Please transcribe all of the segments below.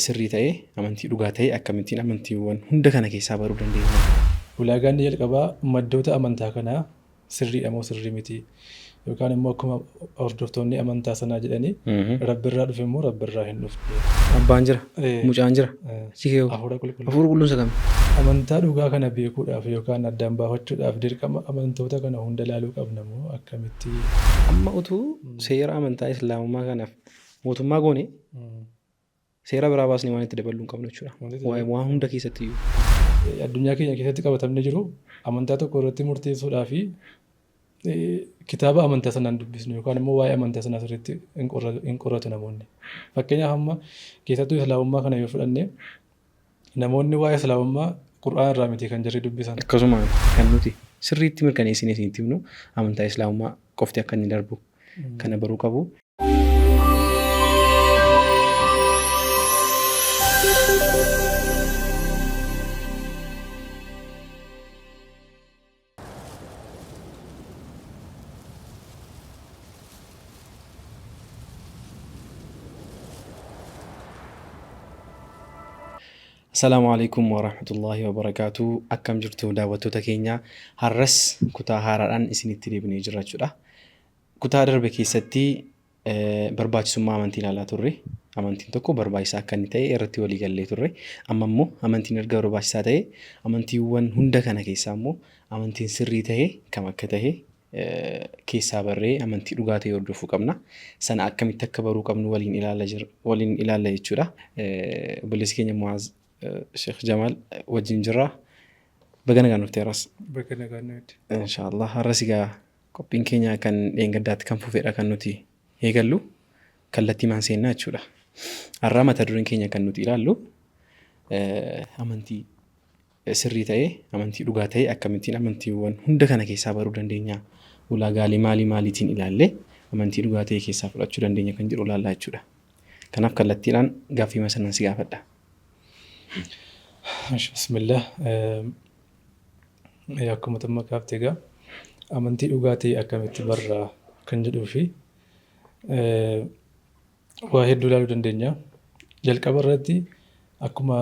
sirrii ta'e, amantii dhugaa ta'e akkamittiin amantiiwwan hunda kana keessaa baruu dandeenya? Ulaagaan inni jalqabaa maddoota amantaa kanaa sirriidha moo sirrii miti? Yookaan immoo akkuma hordoftoonni amantaa sanaa jedhanii Rabbirraa dhufe moo Rabbirraa hin dhufne? Abbaan jira, mucaan jira, achi kee hoo? Hafuura qulqulluu. Hafuura qulqulluun isa kami? Amantaa dhugaa kana beekuudhaaf yookaan addaan baafachuudhaaf dirqama amantoota kana hunda ilaaluu qabna moo akkamitti? Amma utuu seera amantaa Islaamummaa kanaaf mootummaa goone seera biraa baasnee waan itti daballu hin qabnu jechuudha. Wanti itti Waa'ee waan hunda keessatti iyyuu. Addunyaa keenya keessatti qabatamni jiru amantaa tokko irratti murteessuudhaa fi kitaaba amantaa sanaan dubbisnu yookaan immoo waa'ee amantaa sanaa sirriitti hin qoratu namoonni. Fakkeenyaaf amma keessattuu Islaamummaa kana yoo fudhanne namoonni waa'ee Islaamummaa Qur'aan irraa miti kan jarri dubbisan. Akkasuma kan nuti sirriitti mirkaneessinee isinitti himnu amantaa Islaamummaa qofti akka inni darbu kana baruu qabu. Assalaamu alaikum warahmatullaahi wabarakaatu. Akkam jirtu daawwattoota keenya? Har'as kutaa haaraadhaan isinitti deebinee jirra jechuudha. Kutaa darbe keessatti barbaachisummaa amantii ilaalaa turre. Amantiin tokko barbaachisaa akka inni ta'e irratti walii gallee turre. Amma immoo amantiin erga barbaachisaa ta'e amantiiwwan hunda kana keessaa immoo amantiin sirrii ta'e kam akka ta'e keessaa barree amantii dhugaa ta'e hordofuu qabna. Sana akkamitti akka baruu qabnu waliin ilaalla jira waliin ilaalla jechuudha. Obboleessi keenya Mu'aaz Sheekh Jamaal wajjin jirra. Baga nagaan dhufte har'as. Baga nagaan dhufte. Inshaallah har'as egaa Qophiin keenya kan dheengaddaatti kan fufedha kan nuti eegallu kallattiimaan seennaa jechuudha. Har'aa mata dureen keenya kan nuti ilaallu amantii sirrii ta'e, amantii dhugaa ta'e akkamittiin amantiiwwan hunda kana keessaa baruu dandeenya, ulaagaalee maalii maaliitiin ilaallee amantii dhugaa ta'e keessaa fudhachuu dandeenya kan jedhu ilaallaa jechuudha. Kanaaf kallattiidhaan gaaffiima sanan si gaafadha. Bismillah. Akkuma amma kaafte egaa amantii dhugaa ta'e akkamitti barra kan jedhuu fi waa hedduu ilaaluu dandeenya. Jalqaba irratti akkuma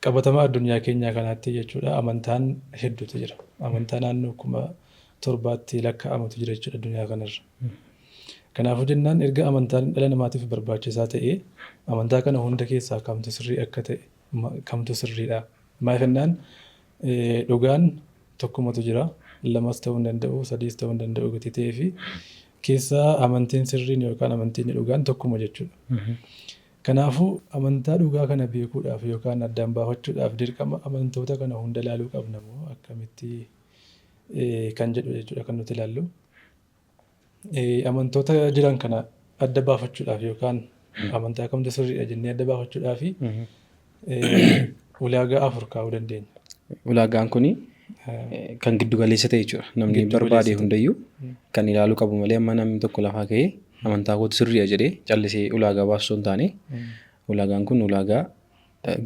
qabatama addunyaa keenyaa kanaatti jechuudha amantaan hedduutu jira. Amantaa naannoo 7000tti lakkaa'amutu jira jechuudha addunyaa kanarra. Kanaafuu jennaan erga amantaan dhala namaatiif barbaachisaa ta'e amantaa kana hunda keessaa kamtu sirrii akka ta'e kamtu sirriidha? Maaliif jennaan dhugaan tokkumatu jira. Lamas ta'uu hin danda'u, sadiis ta'uu hin danda'u gatii ta'ee fi keessaa amantiin sirriin yookaan amantiin dhugaan tokkuma jechuudha. Kanaafuu amantaa dhugaa kana beekuudhaaf yookaan addaan baafachuudhaaf dirqama amantoota kana hunda ilaaluu qabna moo akkamitti kan jedhu jechuudha kan nuti ilaallu. Amantoota jiran kana adda baafachuudhaaf yookaan amantaa kamtu sirriidha jennee adda baafachuudhaaf ulaagaa 4 kaa'uu dandeenya. Ulaagaan kun kan giddu galeessa ta'e jechuudha. Namni barbaade hundayyuu kan ilaaluu qabu malee amma namni tokko lafaa ka'ee amantaa kootu sirriidha jedhee callisee ulaagaa baasu osoo hin taane ulaagaan kun ulaagaa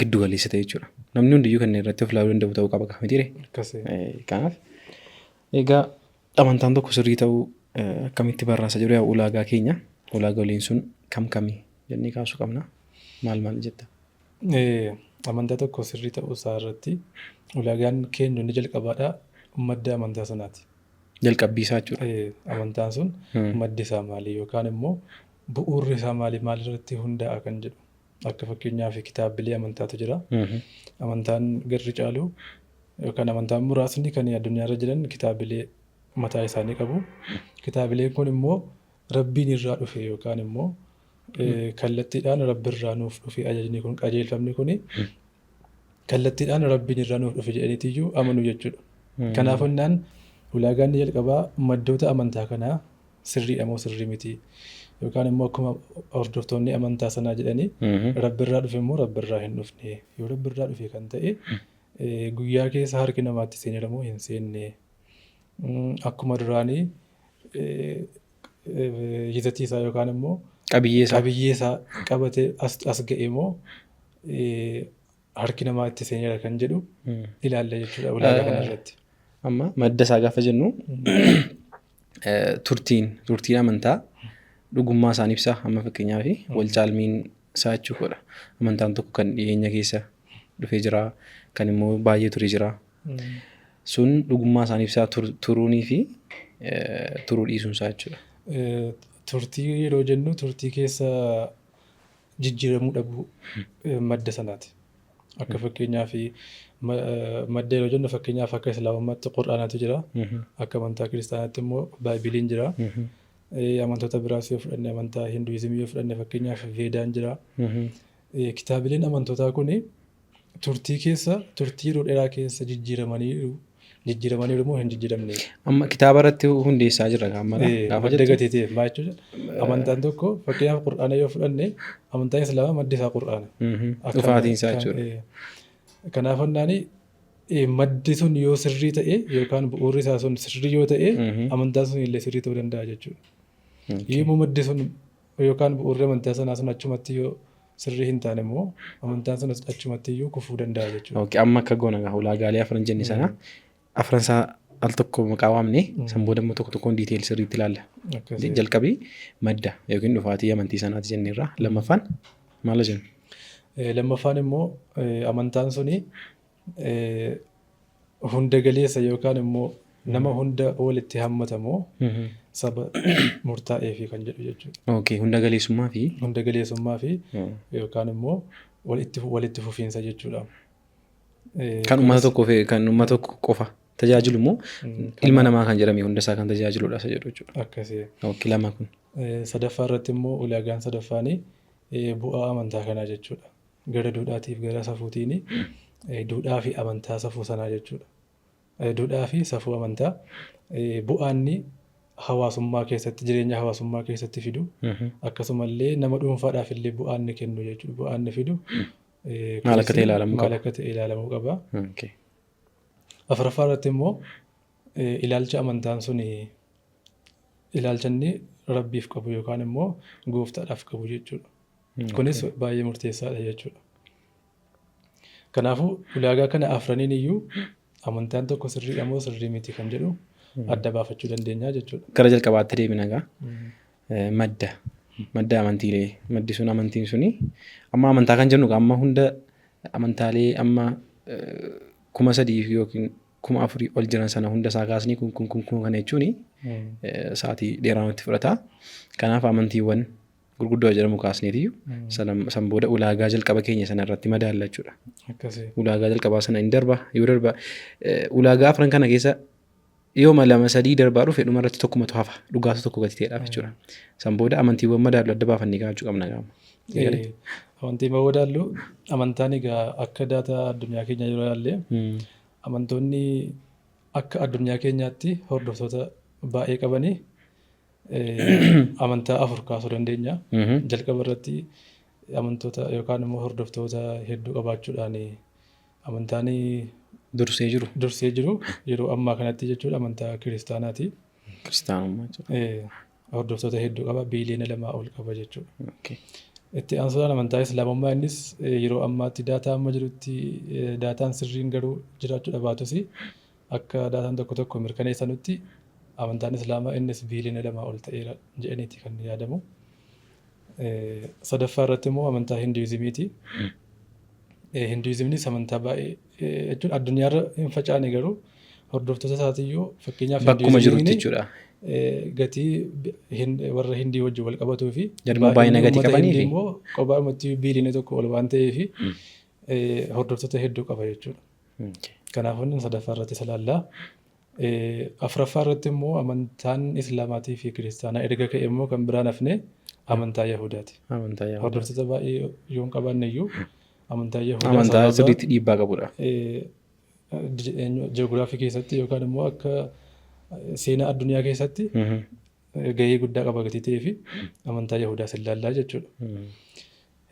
giddu galeessa ta'e jechuudha. Namni hundiyyuu kan irratti of ilaaluu danda'u ta'uu qaba mitiiree? Kanaaf egaa Amantaan tokko sirrii ta'uu akkamitti barraa isa jedhu yaa ulaagaa keenya ulaagaaleen sun kam kami jennee kaasuu qabna. Maal maal jetta? Amantaa tokko sirrii ta'uu isaa irratti ulaagaan keenya inni jalqabaadha madda amantaa sanaati. Jalqabbii isaa jechuudha. Amantaan sun maddi isaa maali yookaan immoo bu'uurri isaa maali maalirratti hundaa'a kan jedhu. Akka fakkeenyaaf kitaabbilee amantaatu jira. Amantaan garri caalu yookaan amantaan muraasni kan addunyaarra jiran kitaabilee mataa isaanii qabu. Kitaabileen kun immoo Rabbiin irraa dhufe yookaan immoo kallattiidhaan Rabbirraa nuuf dhufe ajajni kun qajeelfamni kun kallattiidhaan Rabbiin irraa nuuf dhufe jedhaniitiyyuu amanu jechuudha. Kanaafuu innaan ulaagaan inni jalqabaa maddoota amantaa kanaa sirriidha moo sirrii miti yookaan immoo akkuma hordoftoonni amantaa sanaa jedhanii Rabbirraa dhufe moo Rabbirraa hin dhufne yoo Rabbirraa dhufe kan ta'e guyyaa keessa harki namaatti seeneera moo hin seenne akkuma duraanii yizatii isaa yookaan immoo Qabiyyee isaa. qabiyyee isaa qabatee as ga'e moo harki namaa itti seeneera kan jedhu ilaalla jechuudha ulaagaa kana irratti. Amma madda isaa gaafa jennu turtiin amantaa dhugummaa isaan ibsa. Amma fakkeenyaaf wal caalmiin isaa jechuudha. Amantaan tokko kan dhiyeenya keessa dhufee jira, kan immoo baay'ee ture jira. Sun dhugummaa isaanii ibsaa turuunii fi turuu dhiisuun isaa jechuudha. Turtii yeroo jennu, turtii keessa jijjiiramuu dhabuu madda sanaati. Akka fakkeenyaaf, madda yeroo jennu, fakkeenyaaf akka Islaamummaatti Qur'aanatu jira. Akka amantaa Kiristaanaatti immoo Baaybiliin jira. Amantoota biraas yoo fudhanne, amantaa Hinduizimii yoo fudhanne, fakkeenyaaf Veedaan jira. Kitaabileen amantootaa kun turtii keessa, turtii yeroo dheeraa keessa jijjiiramaniiru moo hin jijjiiramne? Amma kitaaba irratti hundeessaa jirra amma gaafa madda jettu. Gatii ta'eef maal jechuudha? Amantaan tokko, fakkeenyaaf Qur'aana yoo fudhanne, amantaan Islaamaa maddi isaa Qur'aana. Dhufaatiin isaa jechuudha. Kanaaf onnaani maddi sun yoo sirrii ta'e yookaan bu'uurri isaa sun sirrii yoo ta'e, amantaan sun illee sirrii ta'uu danda'a jechuudha. Yommuu maddi sun yookaan bu'uurri amantaa sanaa sun achumatti yoo sirrii hin taane immoo, amantaan sun achumatti iyyuu kufuu danda'a jechuudha. Okay, amma akka goona gaa, ulaagaalee afran jenne sana afran isaa al tokko maqaa waamne, san booda immoo tokko tokkoon detail sirriitti ilaalla. Akkasii. Jalqabii madda yookiin dhufaatii amantii sanaati jenneerra. Lammaffaan maal jennu? Lammaffaan immoo amantaan suni hunda galeessa yookaan immoo nama hunda walitti hammatamoo saba murtaa'ee fi kan jedhu jechuudha. Okay, hunda galeessummaa fi Hunda galeessummaa fi yookaan immoo walitti fufiinsa jechuudha. Kan uummata tokkoo fi kan uummata tokko qofa tajaajilu immoo ilma namaa kan jedhame hunda isaa kan tajaajiludha isa jedhu jechuudha. Akkasii. Okay, lama kun. Sadaffaa irratti immoo, ulaagaan sadaffaanii bu'aa amantaa kanaa jechuudha. Gara duudhaatiif gara safuutiin, duudhaa fi amantaa safuu sanaa jechuudha. Duudhaa fi safuu amantaa, bu'aanni hawaasummaa keessatti, jireenya hawaasummaa keessatti fidu, akkasumallee nama dhuunfaadhaaf illee bu'aanni kennu jechuudha. Bu'aanni fidu Maal akka ta'e ilaalamuu maal qaba. akka ta'e ilaalamuu qaba. Afuraffaa irratti immoo ilaalcha amantaan sun, ilaalcha inni rabbiif qabu yookaan immoo gooftaadhaaf qabu jechuudha. Kunis baay'ee murteessaadha jechuudha. Kanaafuu ulaagaa kana afraniin iyyuu amantaan tokko sirriidha moo sirrii miti kan jedhu adda baafachuu dandeenya jechuudha. Gara jalqabaatti deebina egaa. Madda amantiilee, maddi sun, amantiin suni, amma amantaa kan jennu amma hunda amantaalee amma 3000 yookiin 4000 ol jiran sana hunda isaa kaasnee kun kun kun kun kana jechuun sa'aatii dheeraa nutti fudhata. Kanaaf amantiiwwan gurguddoo jedhamu kaasneetiyyuu san booda ulaagaa jalqaba keenya sana irratti madaalla jechuudha. Akkasii. Ulaagaa jalqabaa sana hin darba yoo darba, ulaagaa afran kana keessa yooma lama sadii darbaa dhufe, dhuma irratti tokkumatu hafa, dhugaatu tokko gati ta'eedhaaf jechuudha. San booda amantiiwwan madaallu adda baafannee kaa'achuu qabna gaama. Amantii madaallu, amantaan egaa akka data addunyaa keenya yeroo ilaalle, amantoonni akka addunyaa keenyaatti hordoftoota baay'ee qabanii amantaa afur kaasuu dandeenya. Jalqaba irratti amantoota yookaan immoo hordoftoota hedduu qabaachuudhaan amantaan dursee jiru. Dursee jiru yeroo ammaa kanatti jechuudha, amantaa Kiristaanaati. Kiristaanummaa jechuudha. Hordoftoota hedduu qaba, biiliyoona 2 ol qaba jechuudha. Itti aansuudhaan amantaa Islaamummaa, innis yeroo ammaatti data amma jirutti, dataan sirriin garuu jiraachuu dhabaatus, akka dataan tokko tokko mirkaneessanutti amantaan Islaamaa innis biiliyoona 2 ol ta'eera jedhaniiti kan yaadamu. Sadaffaa irratti immoo amantaa Hinduizimiiti. Hinduizimnis amantaa baay'ee jechuun addunyaarra hin facaane, garuu hordoftoota isaatiiyyuu fakkeenyaaf Bakkuma jirutti jechuudha. Gatii warra Hindii wajjin wal qabatuu fi Jedhuma baay'ina gatii uummata qabanii Hindii fi immoo kophaadhumatti biiliyoona 1 ol waan ta'eef hordoftoota hedduu qaba jechuudha. Kanaafuu inni sadaffaa irratti isa ilaalla. Afuraffaa irratti immoo amantaan Islaamaatii fi Kiristaanaa erga ka'e immoo kan biraan hafne amantaa Yahudaati. Amantaa Yahudaa. Hordoftoota baay'ee yoo hin qabaanne iyyuu amantaa Yahudaa Amantaa sababa sirriitti dhiibbaa qabudha. Ji'oogiraafii keessatti yookaan immoo akka seenaa addunyaa keessatti gahee guddaa qaba gatii ta'ee fi amantaa Yahudaas ilaallaa jechuudha.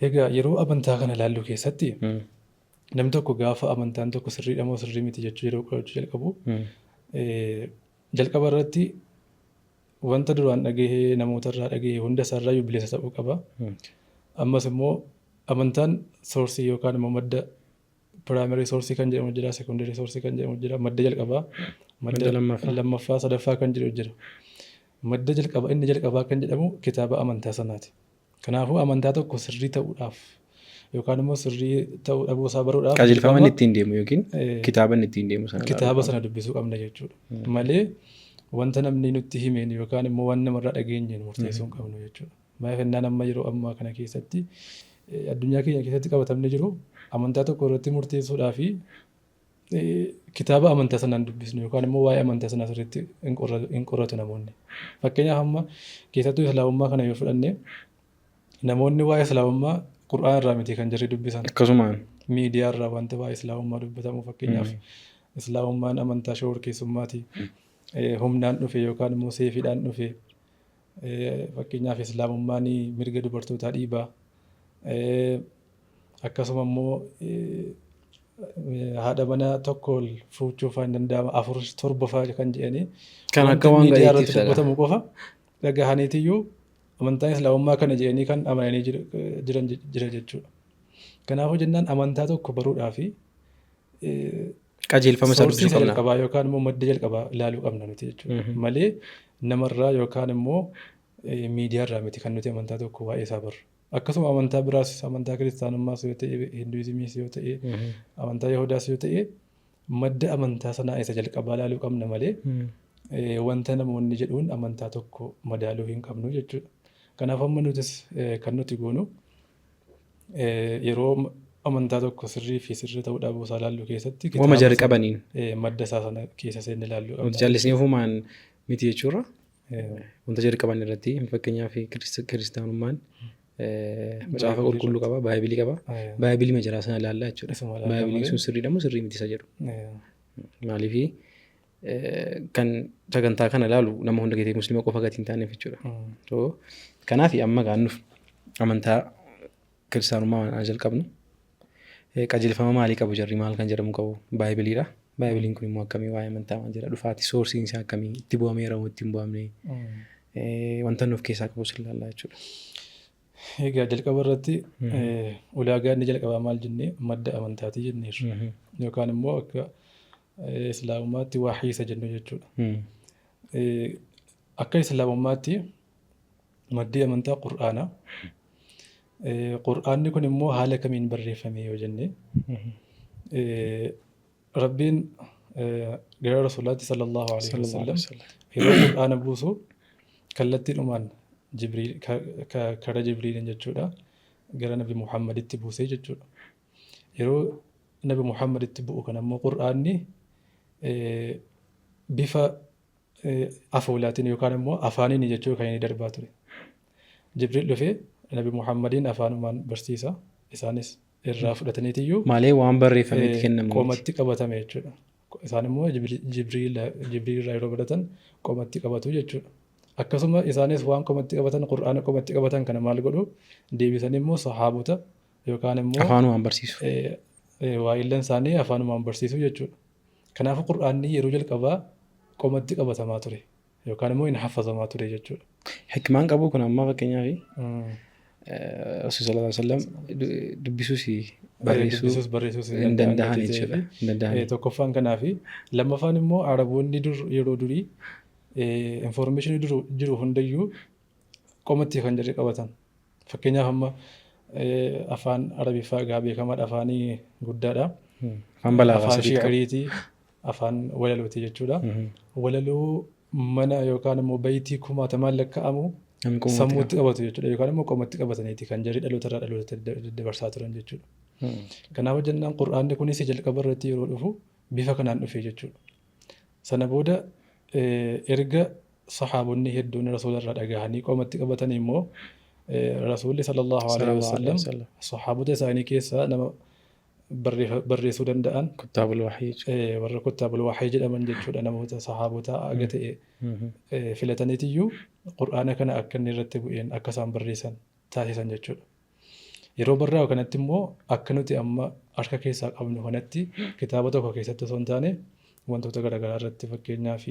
Egaa yeroo amantaa kana ilaallu keessatti, namni tokko gaafa amantaan tokko sirriidha moo sirrii miti jechuu yeroo qorachuu jalqabu, jalqaba irratti wanta duraan dhagahee, namoota irraa dhagahee hunda isaarraa bilisa ta'uu qaba. Ammas immoo amantaan source yookaan immoo madda, primary source kan jedhamu jira, secondary source kan jedhamu jira, madda jalqabaa, Madda lammaffaa. Lammaffaa, sadaffaa kan jedhu jira. Madda jalqabaa, inni jalqabaa kan jedhamu kitaaba amantaa sanaati. Kanaafuu amantaa tokko sirrii ta'uudhaaf yookaan immoo sirrii ta'uu dhabuu isaa baruudhaaf Qajeelfama inni dirqama ittiin deemu yookiin kitaaba inni ittiin deemu sana ilaaluu kitaaba qabna. sana dubbisuu qabna jechuudha. Malee wanta namni nutti himeen yookaan immoo waan namarraa dhageenyeen murteessuu hin qabnu jechuudha. Maaliif jennaan amma yeroo ammaa kana keessatti addunyaa keenya keessatti qabatamni jiru amantaa tokko irratti murteessuudhaa fi kitaaba amantaa sanaan dubbisnu yookaan immoo waa'ee amantaa sanaa sirriitti hin qoratu namoonni. Fakkeenyaaf amma keessattuu Islaamummaa kana yoo fudhanne namoonni waa'ee Islaamummaa Qur'aan irraa miti kan jarri dubbisan. Akkasumaan. Miidiyaa irraa wanta waa'ee Islaamummaa dubbatamu fakkeenyaaf Islaamummaan amantaa shororkeessummaati. Humnaan dhufe yookaan immoo seefiidhaan dhufe. Fakkeenyaaf Islaamummaan mirga dubartootaa dhiibaa. Akkasuma immoo haadha manaa tokko ol fuuchuu fa'aa hin danda'ama afur torba fa'aa kan jedhanii Kan wanta akka waan miidiyaa ga'iitti irratti ibsadha. dubbatamu qofa dhagahaniitiyyuu amantaan Islaamummaa kana jedhanii kan amananii jiran jira jechuudha. Kanaafuu jennaan amantaa tokko baruudhaa fi Qajeelfama isaa soorsii dubbisuu isa qabna. jalqabaa yookaan immoo madda jalqabaa ilaaluu qabna nuti jechuudha. Malee namarraa yookaan immoo miidiyaarraa miti kan nuti amantaa tokko waa'ee isaa barru. Akkasuma amantaa biraas amantaa kiristaanummaas yoo ta'e, hinduizimiis yoo ta'e, amantaa Yahudaas yoo ta'e madda amantaa sanaa isa jalqabaa ilaaluu qabna malee wanta namoonni jedhuun amantaa tokko madaaluu hin qabnu jechuudha. Kanaaf amma nutis kan nuti goonu yeroo amantaa tokko sirrii fi sirrii ta'uu dhabuu isaa ilaallu keessatti Wama kitaaba jarri sana qabaniin. Madda isaa sana keessa seenne ilaaluu Nuti qabna. callisnee ofumaan miti jechuurra wanta jarri qaban irratti fakkeenyaaf kiristaanummaan macaafa Baay'ee qulqulluu qaba, baay'ibilii qaba. Baay'ibilii majaraa sana ilaallaa jechuudha. Isuma ilaalla Baay'ibiliin malee. sun sirriidha moo sirrii miti isa jedhu. Maaliif kan sagantaa kana ilaalu nama hunda keessatti musliima qofa gatii hin taaneef jechuudha. So, kanaaf amma gaannuuf amantaa kiristaanummaa waan jalqabnu qajeelfama maalii qabu jarri maal kan jedhamu qabu baay'ibiliidha. Baay'ibiliin kun immoo akkamii waa'ee amantaa maal jedha dhufaati soorsiin isaa akkamii itti bu'ameera moo itti hin bu'amne wanta nuuf keessaa qabus ilaallaa jechuudha. Egaa jalqaba irratti ulaagaa inni jalqabaa maal jennee madda amantaatii jenneerra. Yookaan immoo akka Islaamummaatti waahii isa jennu jechuudha. Akka Islaamummaatti maddi amantaa Qur'aana. Qur'aanni kun immoo haala kamiin barreeffame yoo jenne Rabbiin gara Rasuulaatti sallallahu alaihi wasallam yeroo Qur'aana buusu kallattiidhumaan Jibriil kara Jibriiliin jechuudha gara Nabi Muhammaditti buusee jechuudha. Yeroo Nabi Muhammaditti bu'u kana immoo Qur'aanni bifa afoolaatiin yookaan immoo afaaniin jechuu kan inni darbaa ture. Jibriil dhufee Nabi Muhammadiin afaanumaan barsiisa. Isaanis irraa fudhataniitiyyuu Malee waan barreeffametti kennamu miti. Qomatti qabatame jechuudha. Isaan immoo Jibriil irraa yeroo baratan qomatti qabatu jechuudha. Akkasuma isaanis waan qomatti qabatan Qur'aana qomatti qabatan kana maal godhu deebisanii immoo sahaabota yookaan immoo Afaanumaan barsiisu. Waa'illan isaanii afaanumaan barsiisu jechuudha. Kanaafuu Qur'aanni yeroo jalqabaa qomatti qabatamaa ture yookaan immoo hin haffazamaa ture jechuudha. Hikmaan qabu kun amma fakkeenyaaf Rasuul sallallahu alaihi wasallam dubbisuus barreessuu Dubbisuus barreessuus hin danda'an jechuudha. Hin danda'an. Tokkoffaan kanaafi lammaffaan immoo Araboonni dur yeroo durii information jiru hundayyuu qomatti kan jarri qabatan. Fakkeenyaaf amma afaan Arabiffaa egaa beekamaadha afaanii guddaadha. Afaan balaagaa Afaan sirriitti qaba. shi'iriiti, afaan walalooti jechuudha. Walaloo mana yookaan immoo bayitii kumaatamaan lakkaa'amu Namni qomatti sammuutti qabatu jechuudha yookaan immoo qomatti qabataniiti kan jarri dhaloota irraa dhalootatti daddabarsaa turan jechuudha. Kanaaf jennaan Qur'aanni kunis jalqaba irratti yeroo dhufu bifa kanaan dhufe jechuudha. Sana booda erga sahaabonni hedduun Rasuula irraa dhagahanii qomatti qabatanii immoo Rasuulli sallallahu alaihi wasallam sahaabota isaanii keessaa nama barreessuu danda'an Kuttaabul Wahii jechuudha. Warra kuttaabul wahii jedhaman jechuudha namoota sahaabota aga ta'e filataniitiyyuu Qur'aana kana akka inni irratti bu'een akka isaan barreessan taasisan jechuudha. Yeroo barraa'u kanatti immoo akka nuti amma harka keessaa qabnu kanatti kitaaba tokko keessatti osoo hin taane wantoota garaagaraa irratti fakkeenyaaf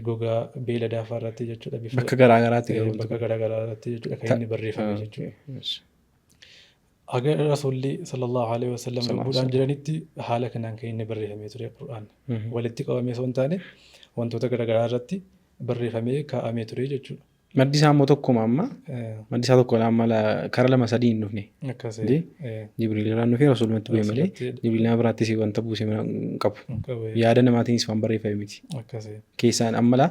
gogaa beeyladaa fa'aa irratti jechuudha bifa Bakka garaa garaatti garuu bakka garaagaraa irratti jechuudha kan inni barreeffame jechuudha. Haga Rasuulli sallallahu alaihi wasallam lubbuudhaan jiranitti haala kanaan kan inni barreeffamee ture Qur'aan. Walitti qabamee osoo hin taane wantoota garaagaraa irratti barreeffamee kaa'amee ture jechuudha. Maddi isaa immoo tokkuma amma. Maddi isaa tokko amma karaa lama sadii hin dhufne. Akkasii. Di? Jibriil irraan dhufee rasuulumatti bu'e malee Rasuulatti. Jibriil nama biraattis wanta buuse hin qabu. Qabu. Yaada namaatiinis waan barreeffame miti. Akkasii. Keessaan amma laa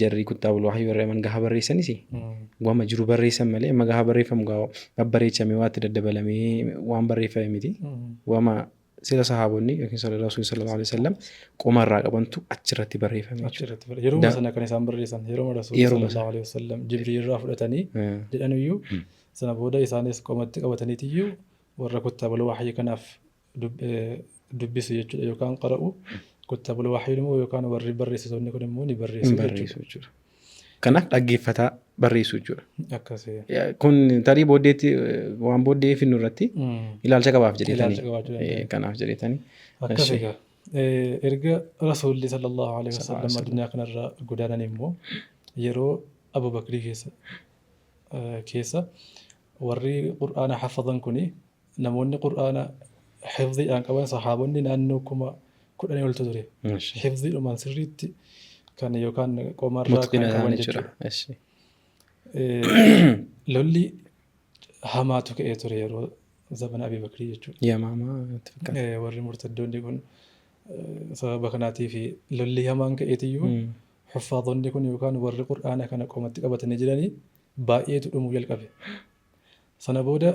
jarri kuttaabul wahyii warri aman gaha barreessanis wama jiru barreessan malee amma gaha barreeffamu gaha babbareechamee waatti daddabalamee waan barreeffame miti. Wama sila sahaabonni yookiin rasuulli sallallahu alaihi wasallam qoma irraa qabantu achirratti barreeffame jechuudha. Achirratti barreeffame. Yeroo sana kan isaan barreessan yeroo rasuulli Yeruma sallallahu alaihi wasallam Jibriil irraa fudhatanii jedhaniyyuu sana booda isaanis qomatti qabataniitiyyuu warra kuttaabul wahyii kanaaf dubbisu jechuudha yookaan qara'u. Kuttaabul wahyii immoo yookaan warri barreessitoonni kun immoo ni barreessu jechuudha. Barreessu jechuudha. Kanaaf dhaggeeffataa barreessu jechuudha. Akkasii. Kun tarii booddeetti waan booddee finnu irratti ilaalcha qabaaf jedheetanii. Ilaalcha qabaachuu danda'a. Kanaaf jedheetanii. Akkas egaa. Erga Rasuulli sallallahu alaihi wasallam addunyaa kanarraa godaanan immoo yeroo Abu Bakrii keessa warri Qur'aana hafazan kuni namoonni Qur'aana hifziidhaan qaban sahaabonni naannoo 10,000 oltu ture. Hifziidhumaan sirriitti kan yookaan qomarraa kan Mutqina qaban isaanii jechuudha. jechuudha. Eshi. Lolli hamaatu ka'ee ture yeroo zamana Abii Bakrii jechuudha. Yamaamaa natti fakkaata. Warri murtaddoonni kun sababa kanaatiif lolli hamaan ka'eetiyyuu huffaadonni kun yookaan warri Qur'aana kana qomatti qabatanii jiranii baay'eetu dhumuu jalqabe. Sana booda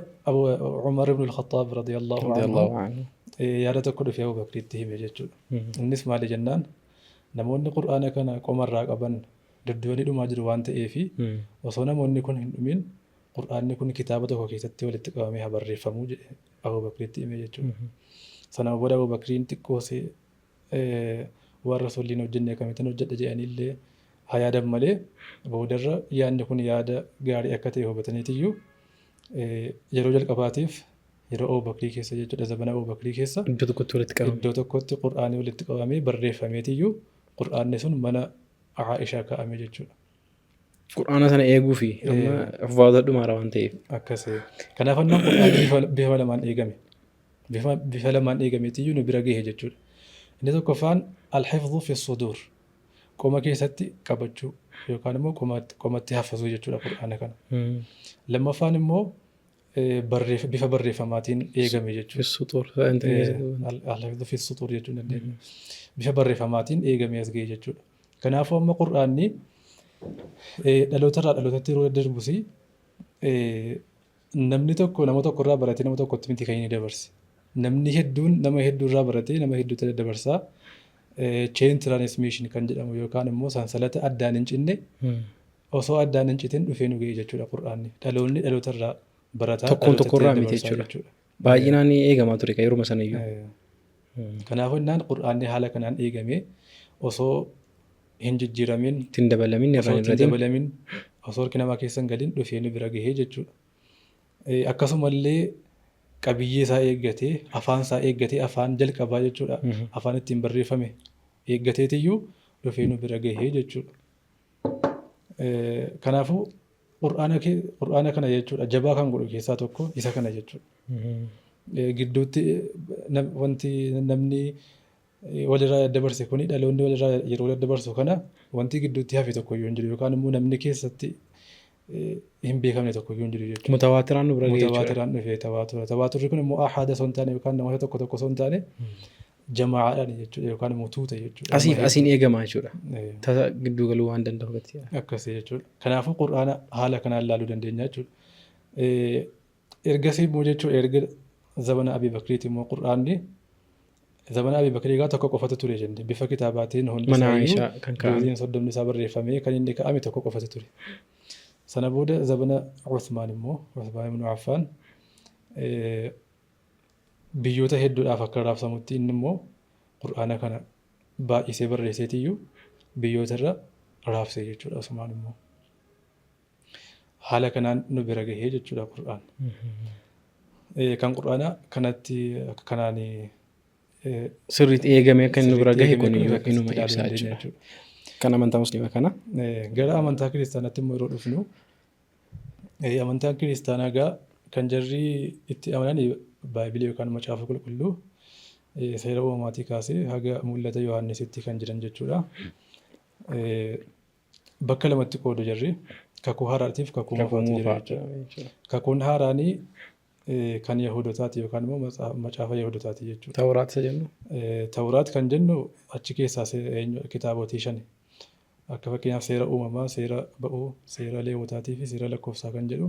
Umar ibn al-Khattaab radiyallahu anhu Radiyallahu anhu. Yaada tokko dhufee Abu Bakriitti hime jechuudha. Innis maali jennaan namoonni Qur'aana kana qomarraa qaban dudduubanii dhumaa jiru waan ta'eefi osoo namoonni kun hin dhumin Qur'aanni kun kitaaba tokko keessatti walitti qabamee haa barreeffamuu jedhe Abu Bakriitti hime jechuudha. Sana booda Abu Bakriin xiqqoosee waan Rasuulli hin hojjenne akkamittiin hojjedha jedhaniillee haa yaadan malee boodarra yaadni kun yaada gaarii akka ta'e hubataniitiyyuu yeroo jalqabaatiif yeroo Abu Bakrii keessa jechuudha zamana Abu Bakrii keessa Iddoo tokkotti walitti qabame. Iddoo tokkotti Qur'aanni walitti qabamee barreeffameetiyyuu Qur'aanni sun mana Aishaa kaa'ame jechuudha. Qur'aana sana eeguu fi amma huffaata dhumaara waan ta'eef. Akkasii. Kanaaf annaan Qur'aanni bifa lamaan eegame. Bifa lamaan eegameetiyyuu nu bira gahe jechuudha. Inni tokkoffaan al-hifdhu fi sudur. Qoma keessatti qabachuu yookaan immoo qomatti hafazuu jechuudha Qur'aana kana. Lammaffaan immoo bifa barreeffamaatiin eegame jechuudha. Fi sudur. Al-hifdhu fi sudur jechuu dandeenya. Bifa barreeffamaatiin eegamee as gahe jechuudha. Kanaafuu amma Qur'aanni dhalootarraa dhalootatti yeroo daddarbus namni tokko nama tokkorraa baratee nama tokkotti miti kan inni dabarse. Namni hedduun nama hedduurraa baratee nama hedduutti daddabarsaa. Chain transmission kan jedhamu yookaan immoo sansalata addaan hin cinne osoo addaan hin citin dhufee nu ga'e jechuudha Qur'aanni. Dhaloonni dhalootarraa barataa Tokkoon dhalootatti tokkorraa miti daddabarsaa jechuudha. jechuudha. Baay'inaan eegamaa ture kan yeruma sanayyuu. Kanaafuu innaan Qur'aanni haala kanaan eegamee osoo hin jijjiiramin, Ittiin dabalamin irraan osoo ittiin irratiin. dabalamin, osoo harki namaa keessa hin galin dhufee nu bira gahee jechuudha. Akkasumallee qabiyyee isaa eeggatee, afaan isaa eeggatee, afaan jalqabaa jechuudha. Afaan ittiin barreeffame eeggateetiyyuu dhufee nu bira gahee jechuudha. Kanaafuu Qur'aana kana jechuudha jabaa kan godhu keessaa tokko isa kana jechuudha. Gidduutti wanti namni walirraa daddabarse kuni dhaloonni walirraa yeroo daddabarsu kana wanti gidduutti hafe tokko iyyuu hin jiru yookaan immoo namni keessatti hin beekamne tokko iyyuu hin jiru jechuudha. Mutawaatiraan nu bira ga'e jechuudha. Mutawaatiraan dhufe tawaatura. Tawaaturri kun immoo ahaada osoo hin taane yookaan namoota tokko tokko osoo hin taane jamaa'aadhaan jechuudha yookaan immoo tuuta jechuudha. Asiif asiin eegamaa jechuudha. Tasa gidduu galuu waan danda'u gatii. Akkasii jechuudha. Kanaafuu Qur'aana haala kanaan ilaaluu dandeenya jechuudha. Ergasii immoo jechuudha erga zamana Abii Bakriiti immoo Qur'aanni zamana Abii Bakrii egaa tokko qofatu ture jenne bifa kitaabaatiin hundi Mana isaayyuu Aishaa kan kaa'ame. juuziin 30 isaa barreeffamee kan inni kaa'ame tokko qofatu ture. Sana booda zamana Usmaan immoo Usmaan ibn Affaan biyyoota hedduudhaaf akka raabsamutti inni immoo Qur'aana kana baay'isee barreesseetiyyuu biyyoota irra raabse jechuudha Usmaan immoo. Haala kanaan nu bira gahee jechuudha Qur'aan. Kan Qur'aana kanatti akka kanaan Sirriitti eegamee akka inni nu bira gahe kun eegamee akka inuma akkasitti ibsaa ilaaluu dandeenya jechuudha. jechuudha. Kan amantaa musliimaa kana. Gara amantaa kiristaanaatti immoo yeroo dhufnu amantaan kiristaanaa egaa kan jarri itti amanan baaybilii yookaan macaafa qulqulluu seera uumamaatii kaasee haga mul'ata Yohaannisitti kan jiran jechuudha. Bakka lamatti qoodu jarri. Kakuu haaraatiif kakuu Kakuu moofaatu jira moofaa jechuudha. jechuudha. Kakuun haaraanii kan Yahudotaati yookaan immoo macaafa Yahudotaati jechuudha. Tawraat isa jennu. Tawraat kan jennu achi keessaa kitaabotii shani. Akka fakkeenyaaf seera uumamaa, seera ba'uu, seera leewwotaatii fi seera lakkoofsaa kan jedhu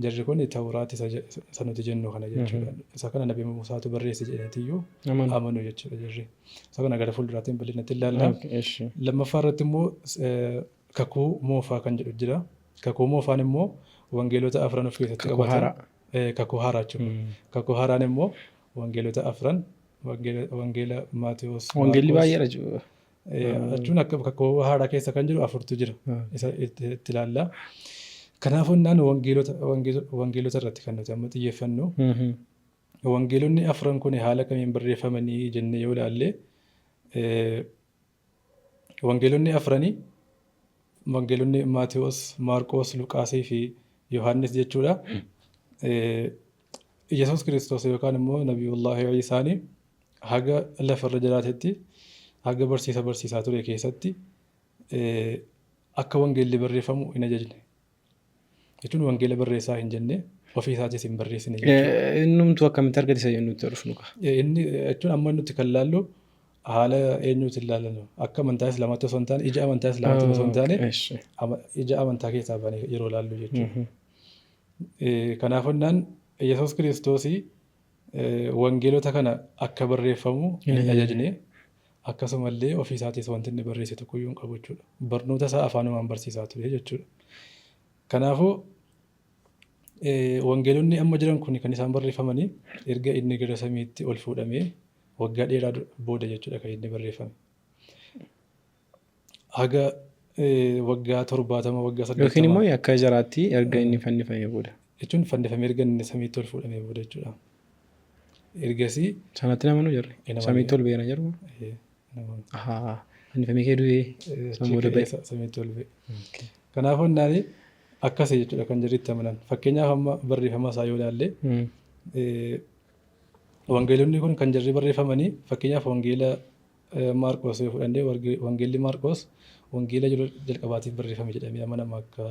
jarri kun Tawraat isa nuti jennu kana jechuudha. Isa kana Nabi Musaatu barreesse jedhaniitiyyuu Amanu. amanu jechuudha jarri. Isa kana gara fuulduraatiin bal'inatti ilaalla. Okay, eshi. Lammaffaa irratti immoo kakuu moofaa kan jedhu jira. Kakuu moofaan immoo wangeelota afran of keessatti Kakuu qabata. haaraa. Kakuu haaraa jechuudha. Kakuu haaraan immoo wangeelota afran wangeela Maatewos, Wangeelli Maarqos, baay'eedha jechuudha. Jechuun akka kakuu haaraa keessa kan jiru afurtu jira. Isa itti ilaalla. Kanaafuu innaan wangeelota irratti kan nuti amma xiyyeeffannu. Wangeelonni afran kun haala kamiin barreeffamanii jennee yoo ilaalle, wangeelonni afranii wangeelonni Maatewos, Maarqos, Luqaasii fi Yohaannis jechuudha. Yesuus Kiristoos yookaan immoo Nabiyullaahi Iisaanii haga lafarra jiraatetti, haga barsiisa barsiisaa ture keessatti akka wangeelli barreeffamu hin ajajne. Jechuun wangeela barreessaa hin jenne, ofii isaatis hin barreessine jechuudha. Innumtuu akkamitti argate isa jennutti dhufnu kaa. Inni jechuun amma nuti kan laallu haala eenyuutiin ilaalanu akka amantaa Islaamaatti osoo hin taane, ija amantaa Islaamaatti osoo hin taane, ija amantaa keessaa baanee yeroo laallu jechuudha. Kanaafuu innaan Yesuus Kiristoosii wangeelota kana akka barreeffamu hin ajajne, akkasumallee ofii isaatis wanti inni barreesse tokkoyyuu hin qabu jechuudha. Barnoota isaa afaanumaan barsiisaa ture jechuudha. Kanaafuu wangeelonni amma jiran kun kan isaan barreeffamanii erga inni gara samiitti ol fuudhamee waggaa dheeraa booda jechuudha kan inni barreeffame. Haga waggaa 70, waggaa Yookiin immoo 80. Akka jaraatti erga inni fannifamee booda. Jechuun fannifamee erga inni samiitti ol fuudhamee booda jechuudha. Ergasii. Sanatti namanuu jarri. Hin amanuu. Samiitti ol ba'eera jedhu. Namoonni. Ahaa. Fannifamee kee du'ee san booda ba'e. Samiitti ol ba'e. Kanaafuu innaani akkasii jechuudha kan jarri itti amanan. Fakkeenyaaf amma barreeffama isaa yoo ilaalle, wangeelonni kun kan jarri barreeffamanii, fakkeenyaaf wangeela Maarqos yoo fudhanne, wangeelli Maarqos wangeela yeroo jalqabaatiif barreeffame jedhamee amanama akka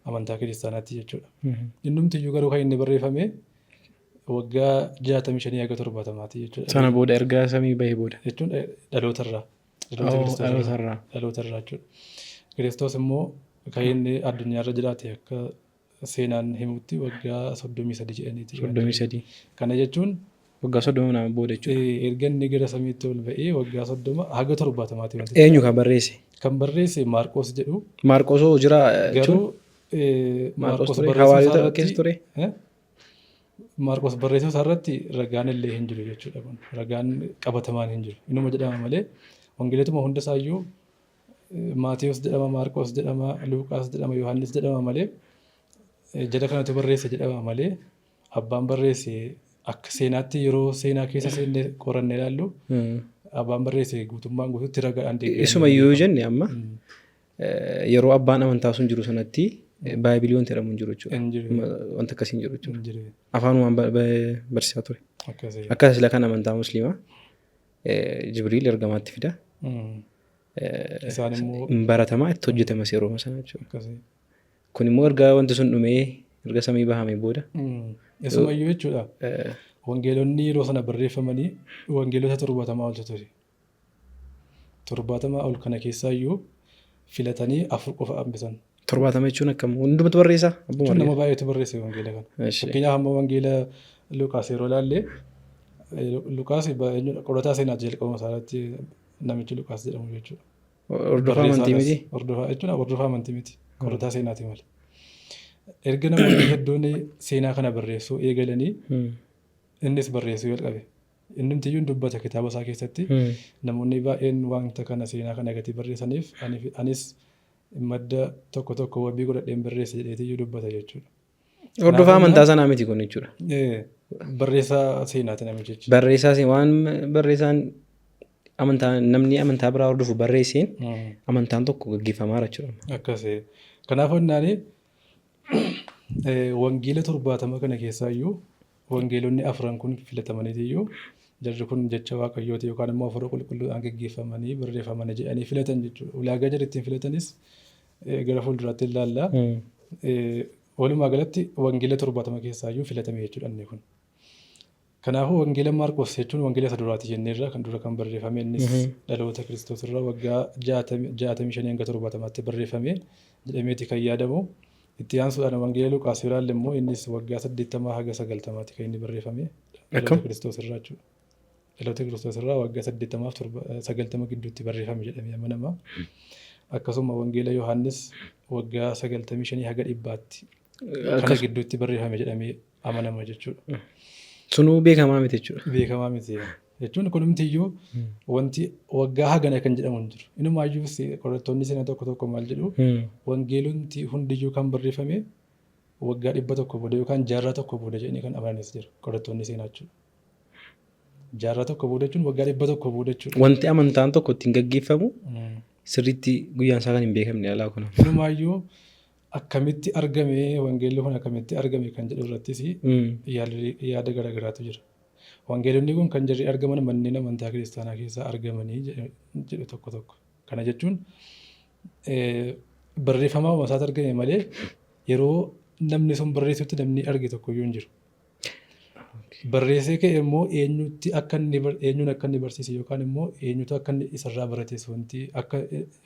amantaa kiristaanaatti jechuudha. Innumti iyyuu garuu kan inni barreeffame waggaa 65 haga 70ti jechuudha. Sana booda, erga samii bahee booda. Jechuun dhalootarraa. Dhaloota Kiristoos irraa. Dhalootarraa. Dhalootarraa jechuudha. Kiristoos immoo kan inni addunyaarra jiraate akka seenaan himutti waggaa 33 jedhaniiti. 33. Kana jechuun Waggaa 30 nama booda jechuudha. Erga inni gara samiitti ol ba'ee waggaa 30 haga 70ti wanti. Eenyu kan barreesse? Kan barreesse Maarqos jedhu. Maarqos hoo jira jechuun? Garuu Maarqos Maarqos ture? barreessuu isaa Hawaariyoota irratti keessa ture? Eh? Maarqos barreessuu isaa irratti ragaan illee hin jiru jechuudha kun. Ragaan qabatamaan hin jiru. Inuma jedhama malee wangeelotuma hunda isaayyuu Maatewos jedhama, Maarqos jedhama, Luuqaas jedhama, Yohaannis jedhama malee, jara kanatu barreesse jedhama malee, abbaan barreesse akka seenaatti yeroo seenaa keessa seenne qoranne ilaallu abbaan barreesse guutummaan guutuutti ragaadhaan deeggaramee Isuma yoo beekama. jenne amma yeroo abbaan amantaa sun jiru sanatti baay'ibilii wanti jedhamu hin jiru jechuudha. Hin jiru. Wanta akkasii hin jiru jechuudha. Hin jiru. Afaanumaan barsiisaa ture. Akkasii. Akka sila kan amantaa musliimaa Jibriil ergamaatti fida. Isaan immoo Hin baratamaa, itti hojjetamas yeroo sana jechuudha. Akkasii. Kun immoo erga wanti sun dhumee, erga samii bahamee booda. Isumayyuu jechuudha. Wangeelonni yeroo sana barreeffamanii wangeelota 70 oltu ture. 70 ol kana keessaayyuu filatanii afur qofa hambisan. 70 jechuun akkam, hundumatu barreessaa? Abbuma Jechuun nama barreessa. baay'eetu barreesse wangeela kana. Fakkeenyaaf amma wangeela Luqaas yeroo ilaalle, Luqaas eenyudha, qorataa seenaati jalqabuma isaa irratti namichi Luqaas jedhamu jechuudha. Hordofaa amantii Barreessaadhas. miti? Hordofaa jechuun hordofaa amantii miti. Qorataa seenaati malee. Erga namoonni hedduun seenaa kana barreessuu eegalanii innis barreessuu jalqabe. Innumtiyyuu hin dubbata kitaaba isaa keessatti. Namoonni baay'een wanta kana, seenaa kana gatii barreessaniif anis madda tokko tokko wabii godhadheen barreesse jedheetiyyuu dubbata jechuudha. Hordofaa Kanaafuu amantaa sanaa miti kun jechuudha. Barreessaa seenaati namichichi. Barreessaa waan barreessaan amantaa, namni amantaa biraa hordofu barreesseen amantaan tokko gaggeeffamaa jira jechuudha. Akkasii. Kanaafuu innaani wangeela 70 kana keessaayyuu wangeelonni afran kun filatamaniitiyyuu jarri kun jecha Waaqayyooti yookaan immoo hafuura qulqulluudhaan gaggeeffamanii barreeffamanii jedhanii filatan jechuudha. Ulaagaa jarri ittiin filatanis Gara fuulduraatti ilaalla. Walumaa galatti wangeela 70 keessaayyuu filatame jechuudha inni kun. Kanaafuu wangeela Maarqos jechuun wangeela isa duraati jenneerra, kan dura kan barreeffame, innis dhaloota Kiristoos irraa waggaa 65 hanga 70tti barreeffame jedhameeti kan yaadamu. Itti aansuudhaan wangeela Luqaas yoo ilaalle immoo innis waggaa 80 haga 90tti kan inni barreeffame dhaloota Kiristoos irraa jechuudha. Dhaloota Kiristoos irraa waggaa 80 fi 90 gidduutti barreeffame jedhamee amanama. Akkasuma wangeela Yohaannis waggaa 95 haga 100tti kana gidduutti barreeffame jedhamee amanama jechuudha. Sunuu beekamaa miti jechuudha. Beekamaa miti. Jechuun kunumtiyyuu wanti waggaa hagana kan jedhamu hin jiru. Inumaayyuu qorattoonni seenaa tokko tokko maal jedhu, wangeelonni hundiyyuu kan barreeffame waggaa 100 booda yookaan jaarraa tokko booda jedhanii kan amananis jira qorattoonni seenaa jechuudha. Jaarraa tokko booda jechuun waggaa 100 booda jechuudha. Wanti amantaan tokko ittiin gaggeeffamu sirriitti guyyaan isaa kan hin beekamne alaa kun. Inumaayyuu akkamitti argame, wangeelli kun akkamitti argame kan jedhu irrattis yaada garaagaraatu jira. Wangeelonni kun kan jarri argaman manneen amantaa kiristaanaa keessaa argamanii jedhu tokko tokko. Kana jechuun barreeffamaa isaatti argame malee yeroo namni sun barreessutti namni arge tokkoyyuu hin jiru. Barreessee ka'e immoo eenyutti akka inni eenyuun akka inni barsiise yookaan immoo eenyutu akka inni isarraa barates wanti akka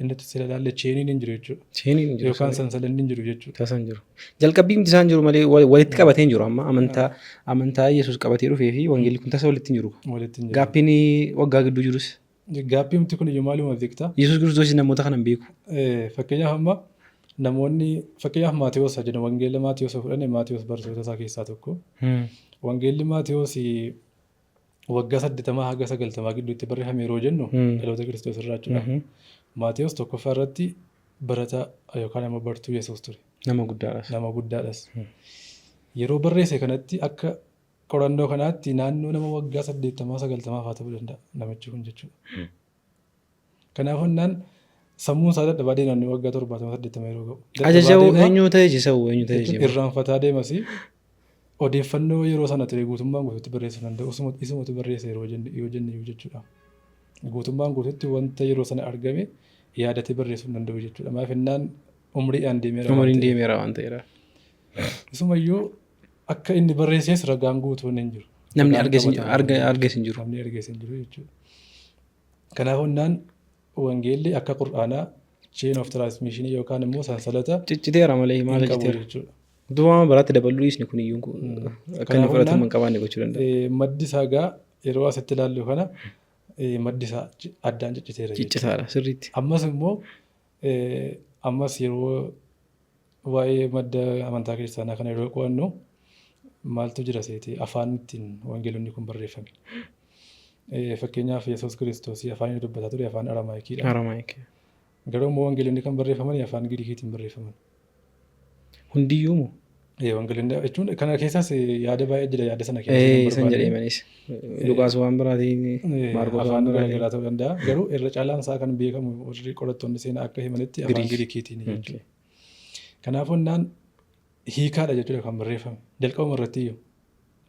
inni itti sila ilaalle chainiin hin jiru jechuudha. Chainiin hin jiru. Yookaan sansalanni hin jiru jechuudha. Tasa hin jiru. Jalqabbii miti isaan jiru malee walitti qabatee hin jiru amma amantaa Yesuus qabatee dhufee fi wangeelli kun tasa walitti hin jiru. Walitti hin jiru. Gaappiin waggaa gidduu jirus. Gaappii miti kun iyyuu maaluma beektaa? Yesuus Kiristoos namoota kana hin beeku. Fakkeenyaaf amma namoonni, fakkeenyaaf Maatewos haa jennu, wangeela Maatewos yoo fudhanne, Maatewos bartoota isaa keessaa tokko. Wangeelli Maatewos waggaa 80 haga 90 gidduutti barreeffame yeroo jennu dhaloota Kiristoos irraa jechuudha. Maatewos tokkoffaa irratti barataa yookaan immoo bartuu Yesuus ture. Nama guddaadhas. Nama guddaadhas. Yeroo barreesse kanatti akka qorannoo kanaatti naannoo nama waggaa 80 90 fa'aa ta'uu danda'a namichi kun jechuudha. Kanaafuu innaan sammuun isaa dadhabaa deema namni waggaa 70 80 yeroo ga'u. Dadhabaa Ajaja deema eenyu ta'e jisa'u eenyu ta'e jechuun jema. irraanfataa deemas, odeeffannoo yeroo sana ture guutummaan guutuutti barreessuu danda'u isumatu barreesse yeroo jenne yoo jenne iyyuu jechuudha. Guutummaan guutuutti wanta yeroo sana argame yaadatee barreessuu hin danda'u jechuudha. Maaf innaan umriidhaan deemeera waan Umriin ta'eef. deemeera waan ta'eera. Isumayyuu akka inni barreesses ragaan guutuun hin jiru. Namni Ragaan arges hin qabatamaan arges hin jiru. Namni arges hin jiru jechuudha. Kanaafuu innaan wangeelli akka Qur'aanaa chain of transmission yookaan immoo sansalata Cicciteera malee hin maal qabu ciciteera. jechuudha. Utuma waan biraatti dabaluu dhiisni kun iyyuu akka inni Kanaafuu fudhatama innaan hin qabaanne gochuu danda'a. Maddi isaa gaa yeroo asitti ilaallu kana maddi isaa addaan cicciteera jechuudha. Ciccitaadha sirriitti. Ammas immoo ammas yeroo waa'ee madda amantaa kiristaanaa kana yeroo qo'annu maaltu jira seete, afaan ittiin wangeelonni kun barreeffame. Fakkeenyaaf Yesuus Kiristoos afaan inni dubbataa ture afaan Aramaayikiidha. Aramaayik. Garuu immoo wangeelonni kan barreeffaman afaan Giriikiitiin barreeffaman. Hundiyyuu moo? Wangeelonni jechuun kana keessaas yaada baay'ee jira, yaada sana keessa hin San barbaanne. jedhee manis. Luqaas waan biraatiin, Maarqos waan Afaan biraatiin. garaagaraa ta'uu danda'a. Garuu irra caalaan isaa kan beekamu warri qorattoonni seenaa akka himanitti afaan Giriik. Giriikiitiin jechuudha. Kanaafuu innaan hiikaadha jechuudha kan barreeffame. Jalqabuma irratti iyyuu.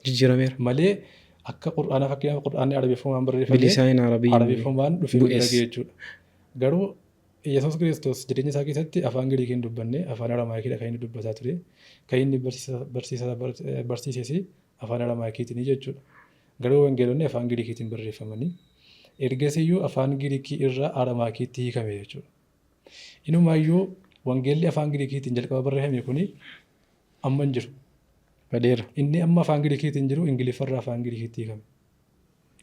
Jijjiirameera. Malee akka Qur'aanaa, fakkeenyaaf Qur'aanni Arabeeffamaan barreeffame Bilisaan Arabii. Arabeeffamaan dhufee nu bira Bu'es. ga'e jechuudha. Garuu Yesuus Kiristoos jireenya isaa keessatti afaan Giriikii hin dubbanne, afaan Aramaayikiidha kan inni dubbataa ture. Kan inni barsiises afaan Aramaayikiitiin jechuudha. Garuu wangeelonni afaan Giriikiitiin barreeffamanii ergasiyyuu afaan Giriikii irraa Aramaayikiitti hiikame jechuudha. Inumaayyuu wangeelli afaan Giriikiitiin jalqaba barreeffame kuni amma hin jiru. Badeera. Inni amma afaan Giriikiitiin jiru Ingiliffarraa afaan Giriikiitti hiikame.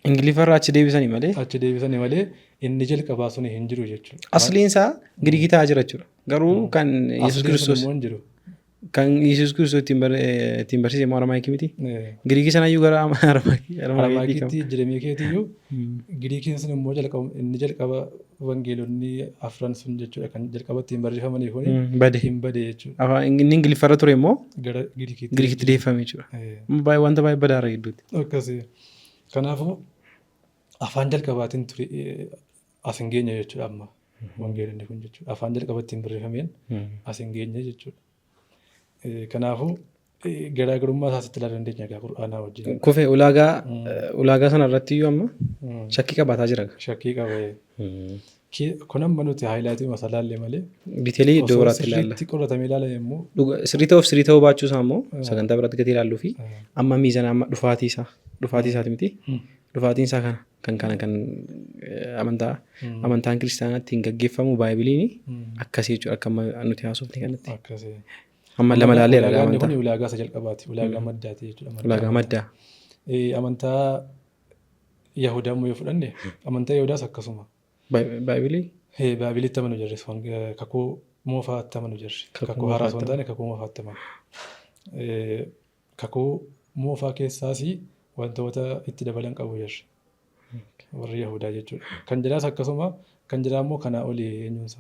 Ingiliffarraa achi deebisanii malee. Achi deebisanii malee inni jalqabaa suni hin jiru jechuudha. Asliin isaa Giriikii ta'aa jira jechuudha. Garuu kan Yesuus Asliin sun Kiristoos immoo hin jiru. kan Yesuus Kiristoos ittiin barsiise immoo Aramaayikii miti. Giriikii sanayyuu gara Aramaayikiitti hiikama. Aramaayikiitti jiremee keetiyyuu Giriikiin sun immoo jalqaba inni jalqaba wangeelonni afran sun jechuudha kan jalqaba ittiin barreeffamanii kuni Bade. hin bade jechuudha. Afaan inni Ingiliffarra ture immoo Gara Giriikiitti. Giriikitti deeffame jechuudha. Baay'ee wanta baay'ee badaara gidduutti. Akkasii. Kanaafuu afaan jalqabaatiin ture as hin geenye jechuudha amma wangeelonni kun jechuudha. Afaan jalqaba ittiin barreeffameen as hin geenye jechuudha. Kanaafuu garaagarummaa isaas itti ilaaluu dandeenya egaa Qur'aanaa wajjin. Kufe ulaagaa sana irratti iyyuu amma shakkii qabaataa jira. Shakkii qaba. Kun amma nuti highlight masalaallee malee Detail iddoo osoo biraatti ilaalla. sirriitti qoratamee ilaalame immoo Sirrii ta'uuf sirrii ta'uu baachuu isaa immoo sagantaa biraatti gadi ilaalluu fi amma miizana amma dhufaatii isaa, dhufaatii isaati miti. Dhufaatiin isaa kana kan kana kan amantaan kiristaanaa ittiin gaggeeffamu baaybiliin akkasii jechuudha, akka amma nuti haasofne kanatti. Akkasii. Amma lama ilaalleera Ulaagaan amantaa. kun ulaagaa isa jalqabaati. Ulaagaa maddaati jechuudha. Madda Ulaagaa maddaa. Amantaa Yahudaa immoo yoo fudhanne, amantaa Yahudaas akkasuma. Baaybilii? Baaybiliitti amanu jarris, kakuu moofaatti amanu jarri. Kakuu Kakuu haaraa osoo hin moofaatti taane kakuu moofaatti amanu. Kakuu moofaa keessaas wantoota itti dabalan qabu jarri. Warri Yahudaa jechuudha. Kan jiraas akkasuma, kan jiraa immoo kanaa olii eenyuunsa.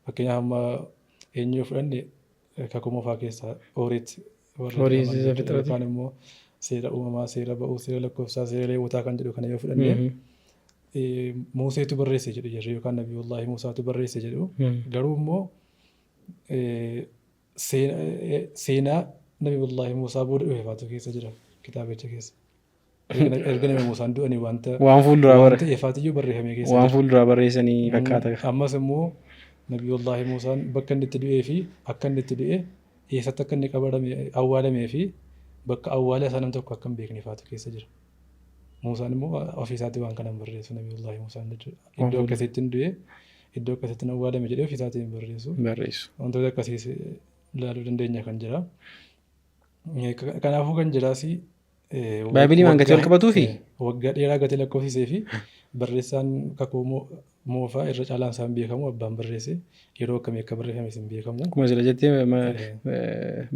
Fakkeenyaaf amma eenyu yoo fudhanne, kakuu moofaa keessaa Ooriit warra Ooriit jedhaman isa jechuudha. Fixrati. Yookaan immoo seera uumamaa, seera ba'uu, seera lakkoofsaa, seera leewwataa kan jedhu kana yoo fudhanne, Museetu barreesse jedhu jarri, yookaan Nabiyullaahi Musaatu barreesse jedhu. Garuu immoo seenaa Nabiyullaahi Musaa booda dhufe faatu keessa jira kitaabicha keessa. Erga Nabi Musaan du'anii wanta Waan fuulduraa waan bara ta'e faatiyyuu barreeffamee keessa waan jira. fuulduraa barreessanii fakkaata. Ammas immoo Nabiyullaahi Musaan bakka inni itti du'ee fi akka inni itti du'e, eessatti akka inni qabarame, awwaalamee fi bakka awwaala isaa nam tokko akka hin beekne faatu keessa jira. Musaan immoo ofii isaatii waan kana hin barreessu, Nabiyullaahi Musaan jechuudha. Iddoo akkasiitti hin du'e, iddoo akkasiitti hin awwaalame jedhee ofii isaatii hin barreessu. Barreessu. Wantoota akkasiis ilaaluu dandeenya kan jira. Kanaafuu kan jiraas Baaybilii waan gatii wal qabatuu fi waggaa dheeraa gatii lakkoofsisee fi barreessaan kakuu moofaa irra caalaan isaan beekamu, abbaan barreesse yeroo akkamii akka barreeffames hin beekamu. Akkuma sila jettee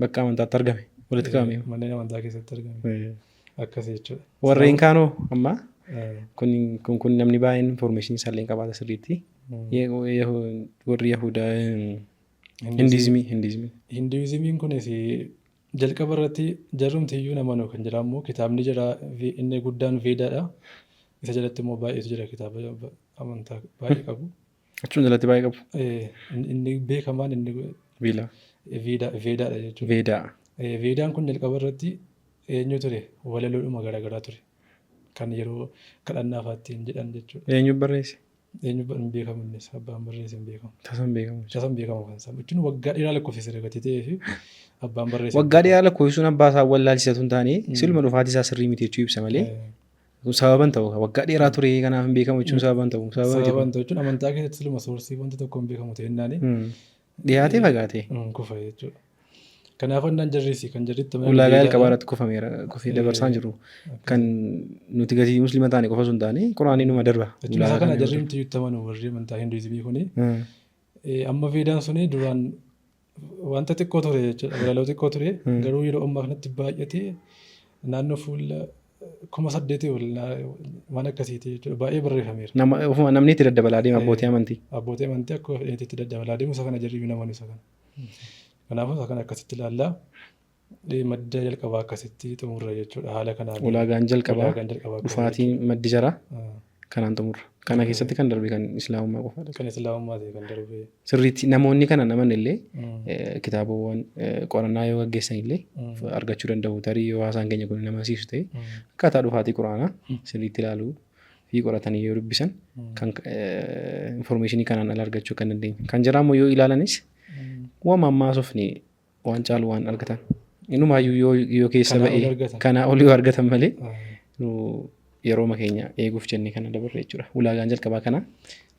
bakka amantaatti argame, walitti qabame. Manneen amantaa keessatti argame. Akkas jechuudha. Warreen kaanoo amma kun kun kun namni baay'een information isaallee hin qabaata sirriitti. Warri Yahudaa, Hindiizimii. Hinduuzimiin kunis jalqaba irratti jarrumti iyyuu namanuu kan jira immoo kitaabni jira inni guddaan Veedaadha. Isa jalatti immoo baay'eetu jira, kitaaba amantaa baay'ee qabu. Achuma jalatti baay'ee qabu. Inni beekamaan inni Viilaa. Veedaadha jechuudha. Veedaa. Veedaan kun jalqaba irratti eenyu ture? Walaloodhuma garaagaraa ture. Kan yeroo kadhannaa fa'aa jedhan jechuudha. Eenyu barreesse? Eenyu hin beekamu, innis abbaan barreesse hin beekamu. Tasa hin beekamu. Tasa hin beekamu kan isaa. Jechuun waggaa dheeraa lakkoofsise gatii ta'ee fi abbaan barreesse. Waggaa dheeraa lakkoofsisuun abbaa isaa wallaalchisatu hin taane, siluma dhufaatii isaa sirrii miti jechuu ibsa malee sababan ta'u waggaa dheeraa ture kanaaf hin beekamu jechuun sababan ta'u. Sababa miti kun. Sababan ta'u jechuun amantaa keessatti siluma source wanti tokko hin beekamu ta'ennaani Dhiyaatee fagaatee. Kufa jechuudha. Kanaaf annaan jarrisi kan jarritti amanan Ulaagaa Veedaadha. jalqabaa irratti kufameera, kufee dabarsaan jiru. Kan nuti gatii musliima taane qofa osoo hin taane quraanii numa darba. Jechuun isaa Ulaagaa kana kana jarri miti itti amanu warri amantaa Hinduuzimii kuni. Amma Veedaan suni duraan wanta xiqqoo ture jechuudha. Walaloo xiqqoo ture. Garuu yeroo ammaa kanatti baay'atee naannoo fuula 8,000 ol waan akkasiiti jechuudha. Baay'ee barreeffameera. Nama ofuma namni itti daddabalaa deema, abbootii amantii. Abbootii amantii akka fedhanitti itti daddabalaa deemu, isa kana jarri iyyuu namanu isa kana. Kanaafuu isa kana akkasitti ilaallaa. Madda jalqabaa akkasitti xumurra jechuudha. Haala kanaan. Ulaagaan jalqabaa Ulaagaan jalqabaa akkasii dhufaatii maddi jaraa jechuudha. Kanaan xumurra. Kana keessatti kan darbe kan islaamummaa qofaadha. Kan islaamummaa ta'e kan darbe. Sirriitti namoonni kana naman illee kitaabawwan qorannaa yoo gaggeessan illee argachuu danda'u. Tarii yoo haasaan keenya kun nama siisu ta'e, akkaataa dhufaatii quraanaa sirriitti ilaaluu fi qoratanii yoo dubbisan kan information kanaan ala argachuu kan dandeenyu. Kan jiraa immoo yoo ilaalanis waan ammaa haasofne waan caalu waan argatan. Inumaayyuu yoo keessa Kanaa ol ba'ee argatan. Kanaa ol yoo argatan malee nu yerooma keenya eeguuf jennee kana dabarre jechuudha. Ulaagaan jalqabaa kana,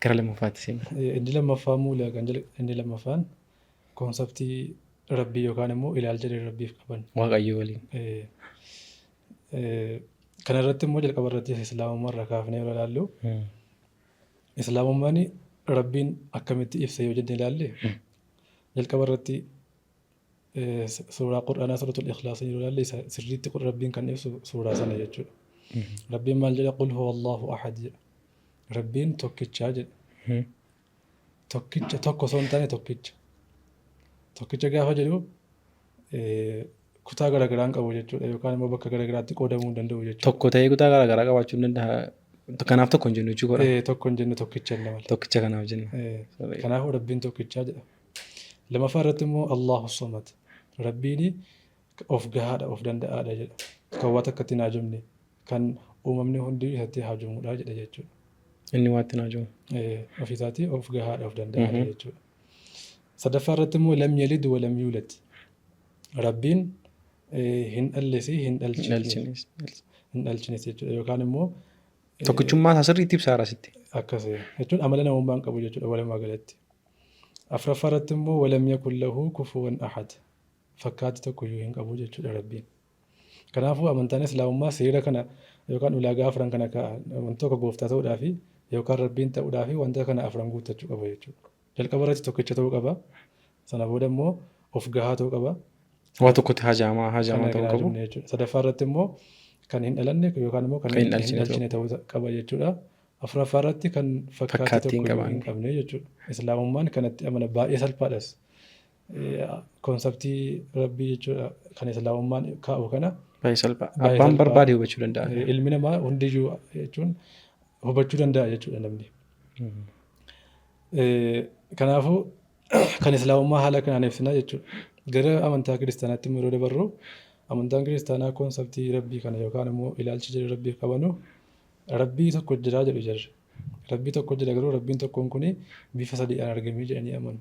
gara lammaffaatti seenna. Inni lammaffaa immoo ulaagaan inni lammaffaan concept rabbii yookaan immoo ilaalcha rabbiif qaban. Waaqayyo waliin. Kana irratti immoo jalqaba irratti islaamummaa irraa kaafnee yeroo ilaallu, islaamummaan rabbiin akkamitti ibsa yoo jenne ilaalle, jalqaba irratti suuraa qur'aanaa suuratul ikhlaas yeroo ilaalle, isa sirriitti rabbiin kan ibsu suuraa sana jechuudha. Rabbiin maal jedha? Qul huwa Allahu ahad jedha. Rabbiin tokkichaa jedha. Tokkicha tokko osoo hin taane tokkicha. Tokkicha gaafa jedhu kutaa garaagaraa hin qabu jechuudha, yookaan immoo bakka garaagaraatti qoodamuu hin danda'u jechuudha. Tokko ta'ee kutaa garaagaraa qabaachuu hin danda'a. Kanaaf tokko hin jennu jechuudha. Tokko hin jennu, tokkicha jenna malee. Tokkicha kanaaf jenna. Kanaafuu rabbiin tokkichaa jedha. Lammaffaa irratti immoo Allahu samad. Rabbiin of gahaadha, of danda'aadha jedha. Kan waan takkatti hin haajomne, kan uumamni hundi isatti haajomudha jedha jechuudha. Inni waatti naa jiru. Ofiisaatii of gahaadha, of danda'aadha jechuudha. Sadaffaa irratti immoo lam yalid wa lam yuulad. Rabbiin hin dhalles hin dhalchines. Hin dhalchines jechuudha yookaan immoo Tokkichummaa isaa sirriitti ibsaa asitti. Akkas jechuun amala namummaa hin qabu jechuudha walumaa galatti. Afuraffaa irratti immoo walam yakun lahu kufuwan ahad. Fakkaatti tokkoyyuu hin qabu jechuudha Rabbiin. Kanaafuu amantaan Islaamummaa seera kana yookaan ulaagaa afran kana kaa'a. Wanti tokko gooftaa ta'uudhaa fi yookaan Rabbiin ta'uudhaa fi wanta kana afran guuttachuu qaba jechuudha. Jalqaba irratti tokkicha ta'uu qaba. Sana booda immoo of gahaa ta'uu qaba. Waa tokkotti hajaamaa hajaamaa ta'uu qabu. Sadaffaa irratti immoo kan hin dhalanne yookaan immoo kan hin dhalchine ta'uu qaba jechuudha. Afuraffaa irratti kan fakkaattii tokko hin qabne jechuudha. Islaamummaan kanatti amana, baay'ee salphaadhas. Conceptii Rabbii jechuudha kan Islaamummaan kaa'u kana. Baay'ee salphaa. Abbaan barbaade hubachuu danda'a. Ilmi namaa hundiyyuu jechuun hubachuu danda'a jechuudha namni. Kanaafuu kan Islaamummaa haala kanaan ibsina jechuudha. Gara amantaa Kiristaanaatti immoo yeroo dabarru, amantaan Kiristaanaa conceptii Rabbii kana yookaan immoo ilaalcha jarri Rabbiif qabanu, Rabbii tokko jira jedhu jarri. Rabbii tokko jira, garuu Rabbiin tokkoon kuni bifa sadiidhaan argamee jedhanii amanu.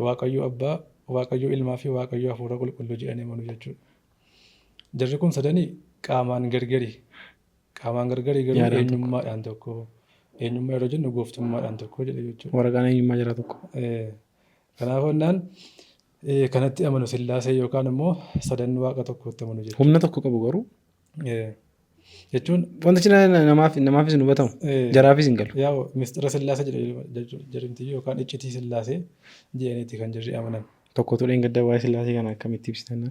Waaqayyo Abbaa, Waaqayyo Ilmaa fi Waaqayyo Hafuura Qulqulluu jedhanii amanu jechuudha. Jarri kun sadanii qaamaan gargari. Qaamaan gargari garuu Yaadaan tokko. Eenyummaadhaan tokko. Eenyummaa yeroo jennu gooftummaadhaan tokko jedhe jechuudha. Waraqaan eenyummaa jira tokko. Kanaafuu jennaan kanatti amanu, Sillaasee yookaan immoo sadan Waaqa tokkotti amanu jechuudha. Humna tokko qabu garuu. Jechuun Wantichi namaafis hin hubatamu. Jaraafis hin galu. Yaa'u mistira Sillaasee jedhu jedhamti yookaan iccitii Sillaasee jedhaniiti kan jarri amanan. Tokkotu dheengadda waa'ee Sillaasee kana akkamitti ibsitan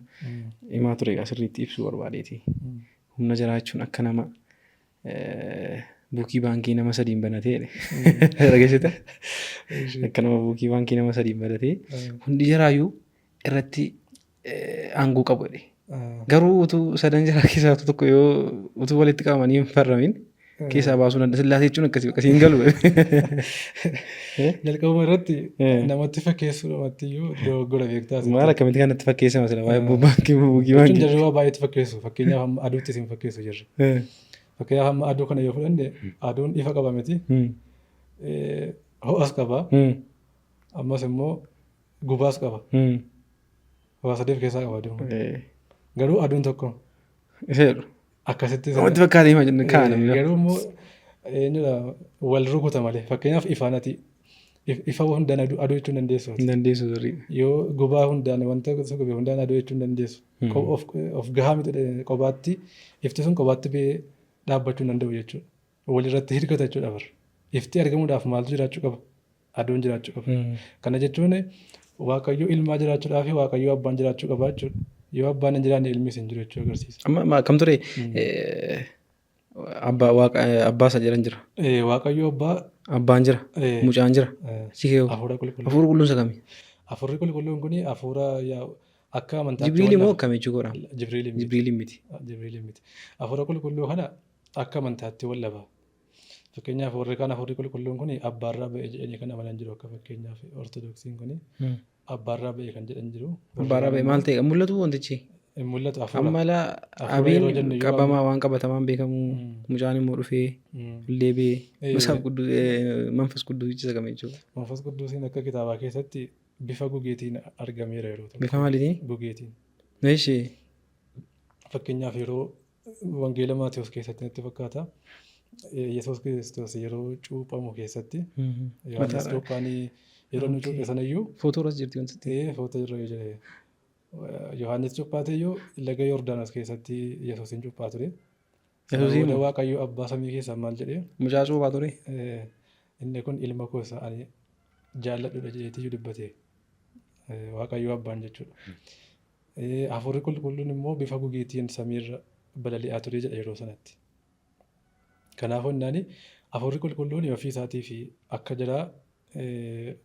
himaa ture, egaa sirriitti ibsuu barbaadeeti. Humna jaraa jechuun akka nama buukii baankii nama sadiin banatee jedhe. Dhageessite? Akka nama buukii baankii nama sadiin banatee hundi jaraayyuu irratti aangoo qabu jedhe. Garuu utuu sadan jaraa keessaa utuu tokko yoo utuu walitti qabamanii hin farramin keessaa baasuu danda'a. Sillaasee jechuun akkasii akkasii hin galu. Jalqabuma irratti namatti fakkeessuu namatti iyyuu dogoggora beektaa. Maal akkamitti kanatti fakkeessama sila waa'ee baankii buukii Jechuun baankii. Jarri waa baay'eetti fakkeessu. Fakkeenyaaf amma aduutti isin fakkeessu jarri. Fakkeenyaaf amma aduu kana yoo fudhanne, aduun ifa qaba miti. Ho'as qaba. Ammas immoo gubaas qaba. Waa sadii of keessaa qaba aduun. Garuu aduun tokko. Isa jedhu. Akkasitti. Namatti fakkaatee hima jenne ka'a namni. Garuu immoo eenyudha wal rukuta malee. Fakkeenyaaf ifaan ati ifa hundaan aduu aduu jechuu hin dandeessu. Hin dandeessu, sirrii. Yoo gubaa hundaan wanta gube hundaan aduu jechuu hin dandeessu. Of gahaa miti, kophaatti ifti sun kophaatti ba'ee dhaabbachuu hin danda'u jechuudha. Walirratti hirkata jechuudha bar. Ifti argamuudhaaf maaltu jiraachuu qaba? Aduun jiraachuu qaba. Kana jechuun Waaqayyo Ilmaa jiraachuudhaa fi Waaqayyo Abbaan jiraachuu qaba jechuudha. Yoo Abbaan hin jiraanne Ilmis hin jiru jechuu agarsiisa. Amma akkam ture? Abbaa Waaqa abbaa isa jedhan jira. Waaqayyo Abbaa. Abbaan jira. Mucaan jira. Si kee Hafuura Qulqulluu. Hafuura Qulqulluun isa kami? Hafuurri Qulqulluun kun hafuura akka amantaatti. Jibriil immoo akkam jechuu godha? Jibriil miti. Jibriil miti. Jibriil miti. Hafuura Qulqulluu kana akka amantaatti wal dhaba. Fakkeenyaaf warri kaan Hafuurri Qulqulluun kun abbaarraa ba'e jedhanii kan amanan jiru. Akka fakkeenyaaf Ortodoksiin kun abbaarraa ba'e kan jedhan jiru. Abbaarraa ba'e maal ta'e mul'atu wantichi? Hin mul'atu hafuura. Amma laa Hafuura yeroo abiin jennu iyyuu qabamaa waan qabatamaan beekamu, mucaan immoo dhufee illee ba'ee Masaaf Quddus Manfas Quddusichi isa kam jechuudha? Manfas Quddusiin akka kitaabaa keessatti bifa gugeetiin argameera yeroo tokko. Bifa maaliitiin? Gugeetiin. Eeshi. Fakkeenyaaf yeroo Wangeela Maatewos keessatti natti fakkaata. Yesuus Kiristoos yeroo cuuphamu keessatti Yohaannis cuuphaan yeroo inni cuuphe sanayyuu Footoo irras jirti wanti. Footoo irra yoo jedhe Yohaannis cuuphaate iyyuu laga Yordaanos keessatti Yesuusin cuuphaa ture. Sana Yesuusiin booda moo? Waaqayyo Abbaa samii keessaa maal jedhee? Mucaa cuuphaa ture. Inni kun ilma koo isa ani jaalladhudha jedheetiyyuu dubbate. Waaqayyo Abbaan jechuudha. Hafuurri Qulqulluun immoo bifa gugeetiin samiirra balali'aa ture jedha yeroo sanatti. Kanaafuu innaan Hafuurri Qulqulluun ofii isaatii fi akka jiraa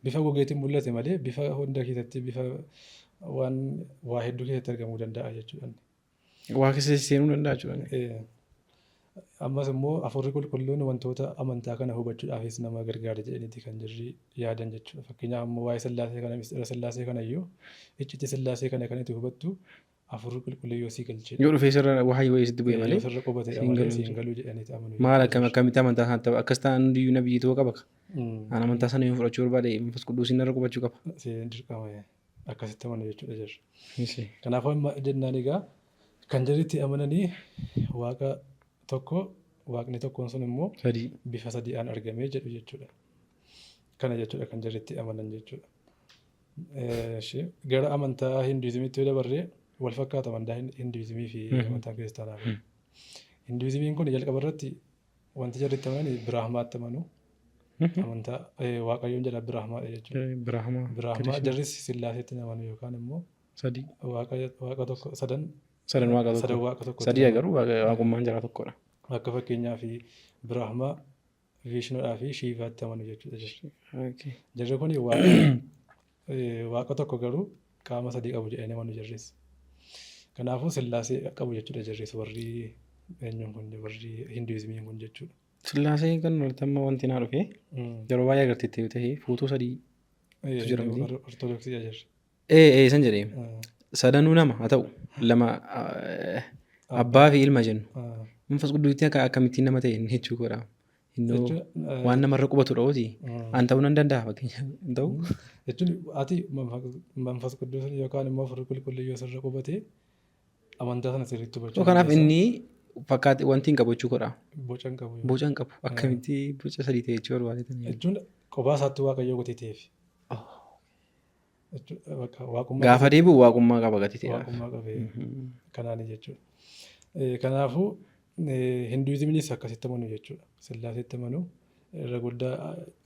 bifa gugeetiin mul'ate malee bifa hunda keessatti, bifa waan waa hedduu keessatti argamuu danda'a jechuudha. Waa keessa seenuu danda'a jechuudha. Ammas immoo Hafuurri Qulqulluun wantoota amantaa kana hubachuudhaafis nama gargaara jedhaniiti kan jirri yaadan jechuudha. Fakkeenyaaf ammoo waa'ee Sillaasee kana, mistira Sillaasee kana iyyuu, iccitii Sillaasee kana kan itti hubattu Hafuurri qulqulluu yoo sii galchee Yoo dhufee sirra wahayii wayii sitti bu'e malee yoo sirra qubatedha siin malee galuu siin galuu jedhaniiti amanu. Maal akkam akkamitti amantaa sana ta'u akkas ta'an hundiyyuu nabiyyi ta'uu qaba. Mm. An amantaa sana yoo fudhachuu barbaade Manfas Qudduusiin narra qubachuu qaba. Siin dirqama akkasitti amanu jechuudha jarri. Kanaafuu amma jennaan egaa kan jarri itti amananii waaqa tokko waaqni tokkoon sun immoo Sadii. bifa sadi'aan argamee jedhu jechuudha. Kana jechuudha kan jarri itti amanan jechuudha. Eshi, gara amantaa Hinduizimiitti yoo dabarre wal fakkaata amantaa Hinduizimii fi amantaa kiristaanaa kun. Hinduizimiin kun jalqaba irratti wanti jarri itti amanan Biraahmaatti amanu. Amantaa Waaqayyoon jedha Biraahmaadha jechuudha. Biraahamaa. Biraahmaa jarris Sillaaseetti hin amanu yookaan immoo Sadii. Waaqa tokko sadan Sadan waaqa tokko. Sadan waaqa tokko. Sadii garuu waaqummaan jara tokkodha. Akka fakkeenyaaf Biraahmaa, Viishnuudhaa fi Shiivaatti amanu jechuudha jarri. Jarri kun waaqa tokko garuu qaama sadii qabu jedhanii amanu jarris. Kanaafuu Sillaasee qabu jechuudha jarris warri eenyuun kun warri Hinduizimiin kun jechuudha. Sillaasee kan walitti amma wanti naa dhufe yeroo baay'ee agarteetti yoo ta'e fuutuu sadii jira miti. Ortodoksii jarri. Ee san jedhee sadanuu nama haa ta'u lama abbaa fi ilma jennu. Manfas Qudduusitti akka akkamittiin nama ta'e inni jechuu koodha. Innoo waan namarra qubatu dha'ooti. An ta'uu nan danda'a fakkeenyaaf hin ta'u. Jechuun ati Manfas Qudduusin yookaan immoo Hafuurri Qulqulluu yoo sirra qubate amantaa sana sirriitti hubachuu Kanaaf dandeessa. inni fakkaate wanti hin qabu jechuu koodha. Boca hin qabu. Boca hin qabu. Akkamitti boca sadii ta'e jechuu barbaade. Jechuun kophaa isaatti Waaqayyoo gatii ta'eef. Jechuudha. Gaafa deebi'u waaqummaa qaba gatii ta'eedhaaf. Waaqummaa qabee kanaani jechuudha. Kanaafuu Hinduuzimiinis akkasitti amanu jechuudha. Sillaaseetti amanu irra guddaa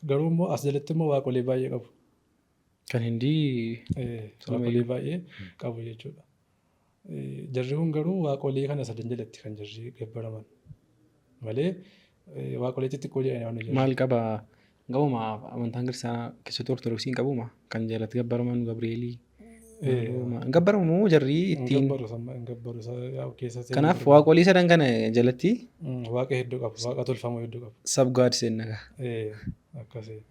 garuu immoo as jalatti immoo waaqolee baay'ee qabu. Kan Hindii Waaqolee baay'ee qabu jechuudha. Jarri kun garuu waaqolee kana sadan jalatti kan jarri gabbaraman malee waaqolee xixiqqoo jedhanii waan Maal qaba? Qabuma amantaan kiristaanaa keessattuu Ortodoksii hin qabuma kan jalatti gabbaraman Gabri'eelii. Hin gabbaramu moo jarri ittiin? Hin gabbaru keessa seenuu. Kanaaf waaqolii sadan kana jalatti Waaqa hedduu qabu, waaqa tolfamoo hedduu qabu. Sab God seenna gaa. Akkasii.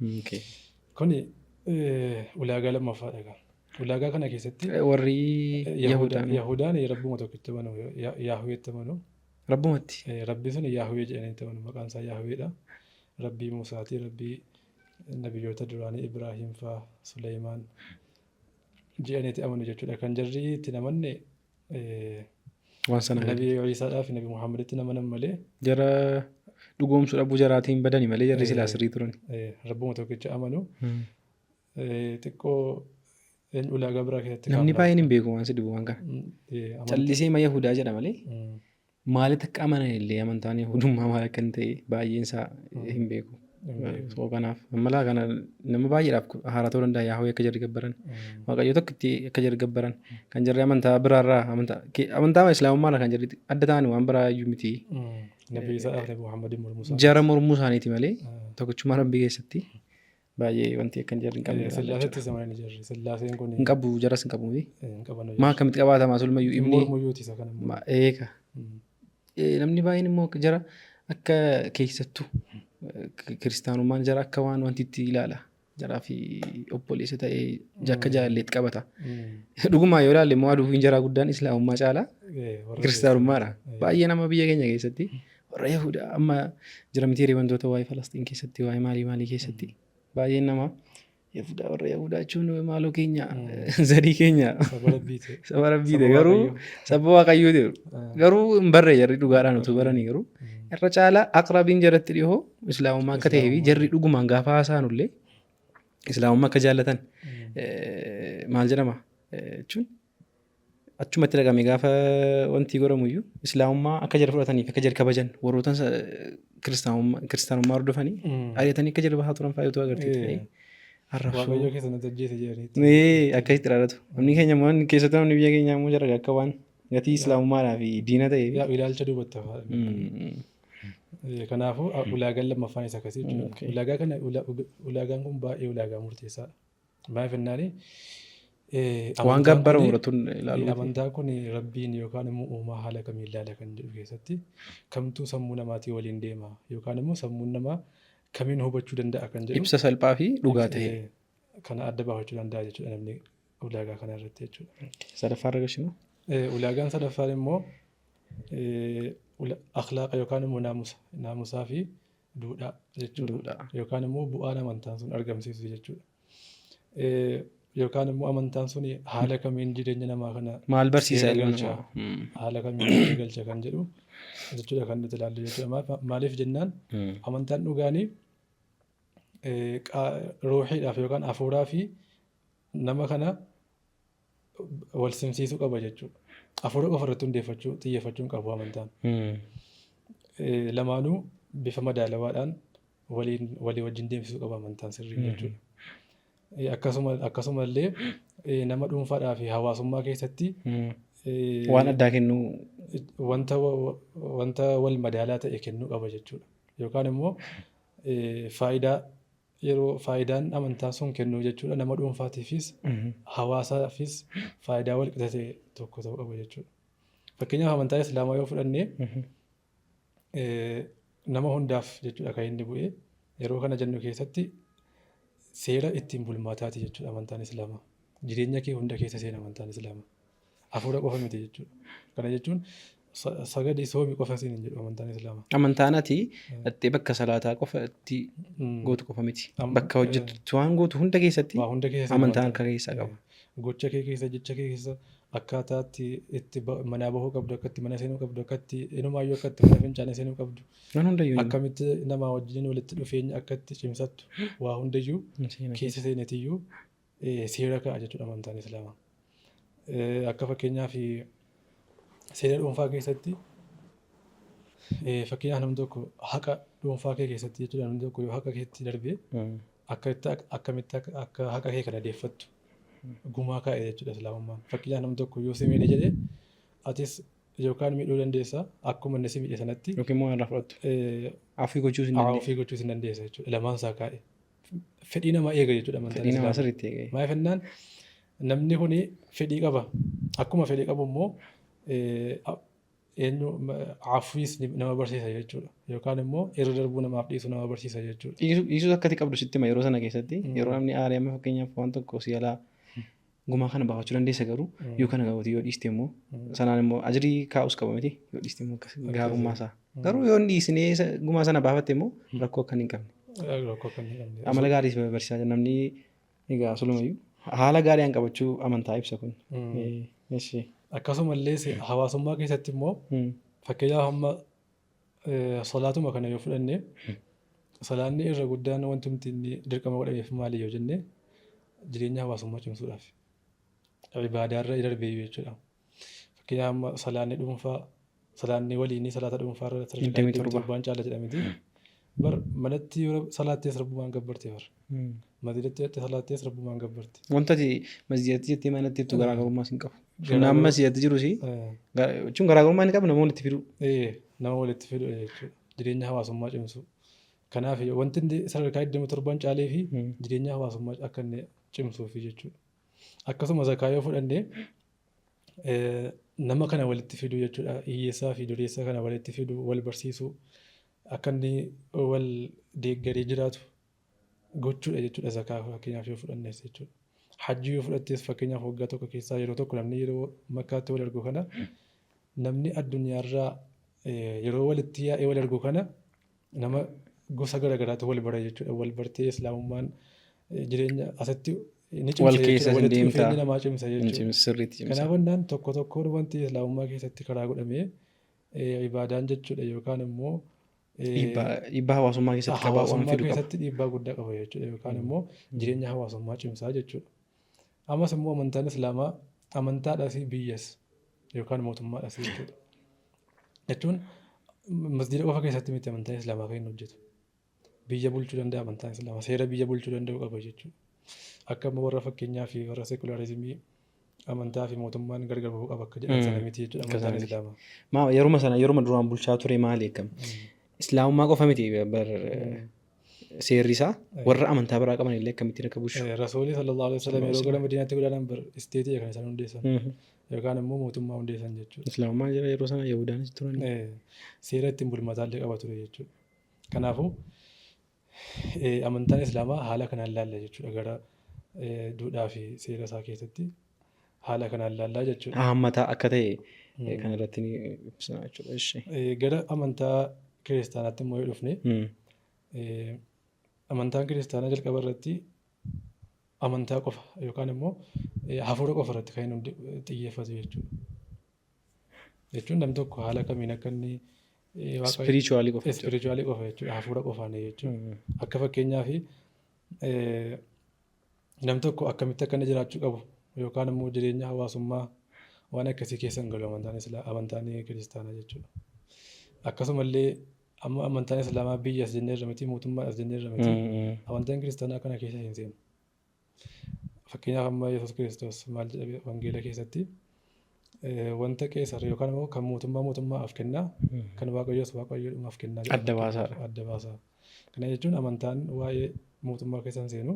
Kuni ulaagaa lammaffaadha egaa. Ulaagaa kana keessatti Warri Yahudaan. Yahudaan Rabbuma tokkitti amanu, Yaahuweetti amanu. Rabbumatti. Rabbi sun Yaahuwee jedhanii itti amanu. Maqaan isaa Yaahuweedha. Rabbii Musaatii, Rabbii nabiyyoota duraanii Ibraahiim faa, Suleymaan jedhanii itti amanu jechuudha. Kan jarri itti hin amanne Waan sana gadi. Nabi Iisaadhaa fi Nabi Muhammaditti hin amanan malee. Jara dhugoomsuu dhabuu jaraatiin badani malee jarri silaa sirrii turan. Rabbuma tokkicha amanu. Xiqqoo ulaagaa biraa keessatti Namni kaa'amna. baay'een hin beeku waan si dhibu waan kana. Callisee ma Yahudaa jedha malee maalitti akka amanan illee amantaan Yahudummaa maal akka inni ta'e baay'een isaa hin beeku. Hin beeku. So kanaaf ammalaa kana nama baay'eedhaaf haaraa ta'uu danda'a Yaahwee akka jarri gabbaran. Waaqayyo tokkitti akka jarri gabbaran. Kan jarri amantaa biraarraa amantaa amantaa Islaamummaarraa kan jarri adda ta'an waan biraa iyyuu miti. Nabi Isaa fi Nabi Muhammadiin mormuu isaanii. Jara mormuu isaaniiti malee tokkichummaa Rabbii keessatti baay'ee wanti akkan jarri hin qabne. Sillaaseetti amananii jarri. Sillaaseen kun hin qabu jaras hin qabu. Hin qaban. Maa akkamitti qabaatama sulmayyuu ibni. Mormuyyuuti isa kana immoo. Eega. Namni baay'een immoo jara akka keessattuu kiristaanummaan jara akka waan wanti itti ilaala. Jaraa fi obboleessa ta'ee akka jaalalleetti qabata. Dhugumaa yoo ilaalle immoo aduufiin jaraa guddaan islaamummaa caalaa kiristaanummaadha. Baay'ee nama biyya keenya keessatti warra Yahudaa amma jira miti wantoota waa'ee Falastiin keessatti waa'ee maalii maalii keessatti baay'een nama Yahudaa warra Yahudaa jechuun maaloo keenya zarii keenya Saba rabbiiti. Saba rabbiiti garuu saba waaqayyooti garuu hin barre jarri dhugaadhaan utuu baranii garuu irra caalaa aqrabiin jaratti dhihoo islaamummaa akka ta'ee fi jarri dhugumaan gaafa haasa'an illee islaamummaa akka jaallatan maal jedhama jechuun achumatti dhaqame gaafa wanti godhamu iyyuu islaamummaa akka jara fudhataniif akka jara kabajan warroota kiristaanummaa hordofanii ari'atanii akka jara bahaa turan fa'aa yoo agartee ta'e arrabsoo. Waaqayyo keessa natti ajjeese jedhaniitti. Akkasitti ilaallatu. Namni keenya immoo keessattuu namni biyya keenyaa immoo jara akka waan gatii islaamummaadhaa fi diina ta'ee fi. Yaa ilaalcha duubatti hafaa. Kanaafuu ulaagaan lammaffaan isa akkasii jechuudha. Ulaagaa kana ulaagaan kun baay'ee ulaagaa murteessaadha. Maaliif jennaani Waan amantaan gabbaramu kuni irratti ilaaluu miti. amantaan kun Rabbiin yookaan immoo uumaa haala kamiin ilaala kan jedhu keessatti kamtuu sammuu namaatii waliin deema yookaan immoo sammuun namaa kamiin hubachuu danda'a kan jedhu Ibsa salphaa fi dhugaa ta'e. Kana adda baafachuu danda'a jechuudha namni ulaagaa kana irratti jechuudha. Sadaffaa irra gashinu. Ulaagaan sadaffaan immoo akhlaaqa yookaan immoo naamusa, naamusaa fi duudhaa jechuudha. Duudhaa. Yookaan immoo bu'aan amantaan sun argamsiisu jechuudha. Yookaan immoo amantaan sun haala kamiin jireenya namaa kana Maal barsiisa seera ilma galcha, namaa? Haala kamiin seera galcha kan jedhu jechuudha kan nuti ilaallu jechuudha. Maaliif jennaan, amantaan dhugaanii ruuxiidhaaf yookaan hafuuraa fi nama kana wal simsiisuu qaba jechuudha. Hafuura qofa irratti hundeeffachuu, xiyyeeffachuu hin qabu amantaan. Lamaanuu bifa madaalawaadhaan waliin walii wajjin deemsisuu qaba amantaan sirrii jechuudha. Akkasumallee nama dhuunfaadhaa fi hawaasummaa keessatti Waan addaa kennuu. Wanta wal madaalaa ta'e kennuu qaba jechuudha. Yookaan immoo faayidaa yeroo faayidaan amantaan sun kennu jechuudha, nama dhuunfaatiifis hawaasaafis faayidaa wal qixa ta'e tokko ta'uu qaba jechuudha. Fakkeenyaaf, amantaa Islaamaa yoo fudhanne, nama hundaaf jechuudha kan inni bu'e. Yeroo kana jennu keessatti seera ittiin bulmaataati jechuudha amantaan Islaamaa. Jireenya kee hunda keessa seena amantaan Islaamaa. Hafuura qofa miti jechuudha. Kana jechuun sagadii, soomi qofa siin hin jedhu amantaan Islaamaa. Amantaan ati dhattee bakka salaataa qofa itti gootu qofa miti. Bakka hojjettu, waan gootu hunda keessatti Waa hunda keessa seena amantaan amantaan. harka keessaa qaba. Gocha kee keessa, jecha kee keessa, akkaataa itti manaa bahuu qabdu, akka itti mana seenuu qabdu, akka itti inumaayyuu akka itti mana fincaanii seenuu qabdu, Waan hundayyuu akkamitti namaa wajjin walitti dhufeenya akka itti cimsattu, waa hundayyuu seena. Keessa seenetiyyuu seera ka'a jechuudha amantaan Islaamaa. Akka fakkeenyaaf, seera dhuunfaa keessatti, fakkeenyaaf, namni tokko haqa dhuunfaa kee keessatti jechuudha, namni tokko yoo haqa keetti darbee akka itti akkamitti akka haqa kee kana deeffattu gumaa kaa'e jechuudha Islaamummaan. Fakkeenyaaf, namni tokko yoo si miidhe jedhee, atis yookaan miidhuu dandeessa akkuma inni si miidhe sanatti. Yookiin immoo irraa fudhattu. Afii gochuus hin dandeessu. Ofii gochuus hin dandeessa jechuudha. Lamaan isaa kaa'e. Fedhii namaa eega jechuudha amantaan Fedhii namaa Islaamaa. sirriitti eegee. Maaliif jennaan, namni kuni fedhii qaba. Akkuma fedhii qabu immoo eenyu afuus nama barsiisa jechuudha. Yookaan immoo irra darbuu namaaf dhiisuu nama barsiisa jechuudha. Dhiisuus akkati qabdu sitti hima yeroo sana keessatti. Yeroo namni aaree, amma fakkeenyaaf, waan tokko si jalaa gumaa kana baafachuu dandeessa, garuu yoo kana goote, yoo dhiiste immoo sanaan immoo ajirii kaa'us qaba miti, yoo dhiiste immoo akkas gaarummaa isaa. Garuu yoo hin dhiisnee gumaa sana baafatte immoo rakkoo akka hin qabne. Rakkoo akka hin qabne. Amala gaarii barsiisaa jira namni. Egaa sulumayyuu haala gaariidhaan qabachuu amantaa ibsa kun. Eshi. Akkasumallee hawaasummaa keessatti immoo, fakkeenyaaf, amma salaatuma kana yoo fudhanne, salaanni irra guddaan wanti nuti inni dirqama godhameef maali yoo jenne, jireenya hawaasummaa cimsuudhaaf. Ibaadaarra darbee jechuudha. Fakkeenyaaf, amma salaanni dhuunfaa, salaanni waliinii salaata dhuunfaa irra sadarkaa 27. 27 caala jedhamiti. Bar manatti yoo salaattees rabbumaan gabbarte bar. Masjidatti jettee salaattees rabbumaan gabbarte. Wanta ati masjidatti jettee manatti jettu garaagarummaa hin qabu. Sunnaan masjidatti jirus jechuun garaagarummaa inni qabu nama walitti fiduu. Nama walitti fidu jechuudha. Jireenya hawaasummaa cimsu. Kanaaf wanti inni sadarkaa 27 caalee fi jireenya hawaasummaa akka inni cimsuufi jechuudha. Akkasuma zakaa yoo fudhanne, nama kana walitti fiduu jechuudha. Hiyyeessaa fi dureessa kana walitti fiduu, wal barsiisuu, akka inni wal deeggaree jiraatu gochuudha jechuudha zakaa fakkeenyaaf yoo fudhannes jechuudha. Hajjii yoo fudhattes, fakkeenyaaf, waggaa tokko keessaa yeroo tokko namni yeroo Makkaatti wal argu kana, namni addunyaarraa yeroo walitti yaa'ee wal argu kana, nama gosa garaagaraatu wal bara jechuudha. Wal bartee Islaamummaan jireenya asitti ni cimsa Wal keessa jechuudha. hin Walitti deemta. dhufeenyi namaa cimsa jechuudha. Sirriitti cimsa. Kanaaf jennaan, tokko tokkoon wanti Islaamummaa keessatti karaa godhamee ibaadaan jechuudha yookaan immoo Dhiibbaa hawaasummaa keessatti qaba, waan hawaasummaa fidu qaba. keessatti dhiibbaa guddaa qaba jechuudha yookaan immoo jireenya hawaasummaa cimsaa jechuudha. Ammas immoo amantaan Islaamaa amantaadhaas biyyas yookaan mootummaadhaas jechuudha. Jechuun masjida qofa keessatti miti amantaan Islaamaa kan inni hojjetu. Biyya bulchuu danda'a amantaan Islaamaa, seera biyya bulchuu danda'u qaba jechuudha. Akka amma warra fakkeenyaa fi warra sekularizimii amantaa fi mootummaan gargar bahuu qaba akka jedhan sana miti jechuudha Akka amantaan sana miti. Islaamaa. Maa yeruma sana, yeruma duraan bulchaa ture maali akkam? Islaamummaa qofa miti bar, seerri isaa warra amantaa biraa qaban illee akkamittiin akka bulchu. Rasuulli sallallahu alaihi wasallam yeroo gara Madiinaatti godaanan bar isteetii kan isaan hundeessan yookaan immoo mootummaa hundeessan jechuudha. Islaamummaan jira yeroo sana, Yahudaanis turan. Seera ittiin bulmaataa illee qaba ture jechuudha. Kanaafuu amantaan Islaamaa haala kanaan ilaalla jechuudha, gara duudhaa fi seera isaa keessatti. Haala kanaan ilaallaa jechuudha. Haammataa akka ta'e kan irratti ni ibsina jechuudha. Ishi. Gara amantaa kiristaanaatti immoo yoo dhufne, amantaan kiristaanaa jalqaba irratti amantaa qofa yookaan immoo hafuura qofa irratti kan inni xiyyeeffatu jechuudha. Jechuun namni tokko haala kamiin akka inni Spiritual qofa jechuudha. Spiritual qofa jechuudha. Hafuura qofaan jechuudha. Akka fakkeenyaaf namni tokko akkamitti akka inni jiraachuu qabu yookaan immoo jireenya hawaasummaa waan akkasii keessa hin galu amantaan kiristaanaa jechuudha. Akkasumallee amma amantaan islaamaa biyya as jennee irra miti, mootummaa as jennee irra miti. Amantaan kiristaanaa kana keessa hin seenu. Fakkeenyaaf amma Yesuus Kiristoos maal jedha wangeela keessatti? Wanta qeesar yookaan immoo kan mootummaa mootummaaf kennaa, kan waaqayyoos waaqayyoodhumaaf kennaa jedha. Adda baasaadha. Adda baasaa. Kana jechuun amantaan waa'ee mootummaa keessa hin seenu.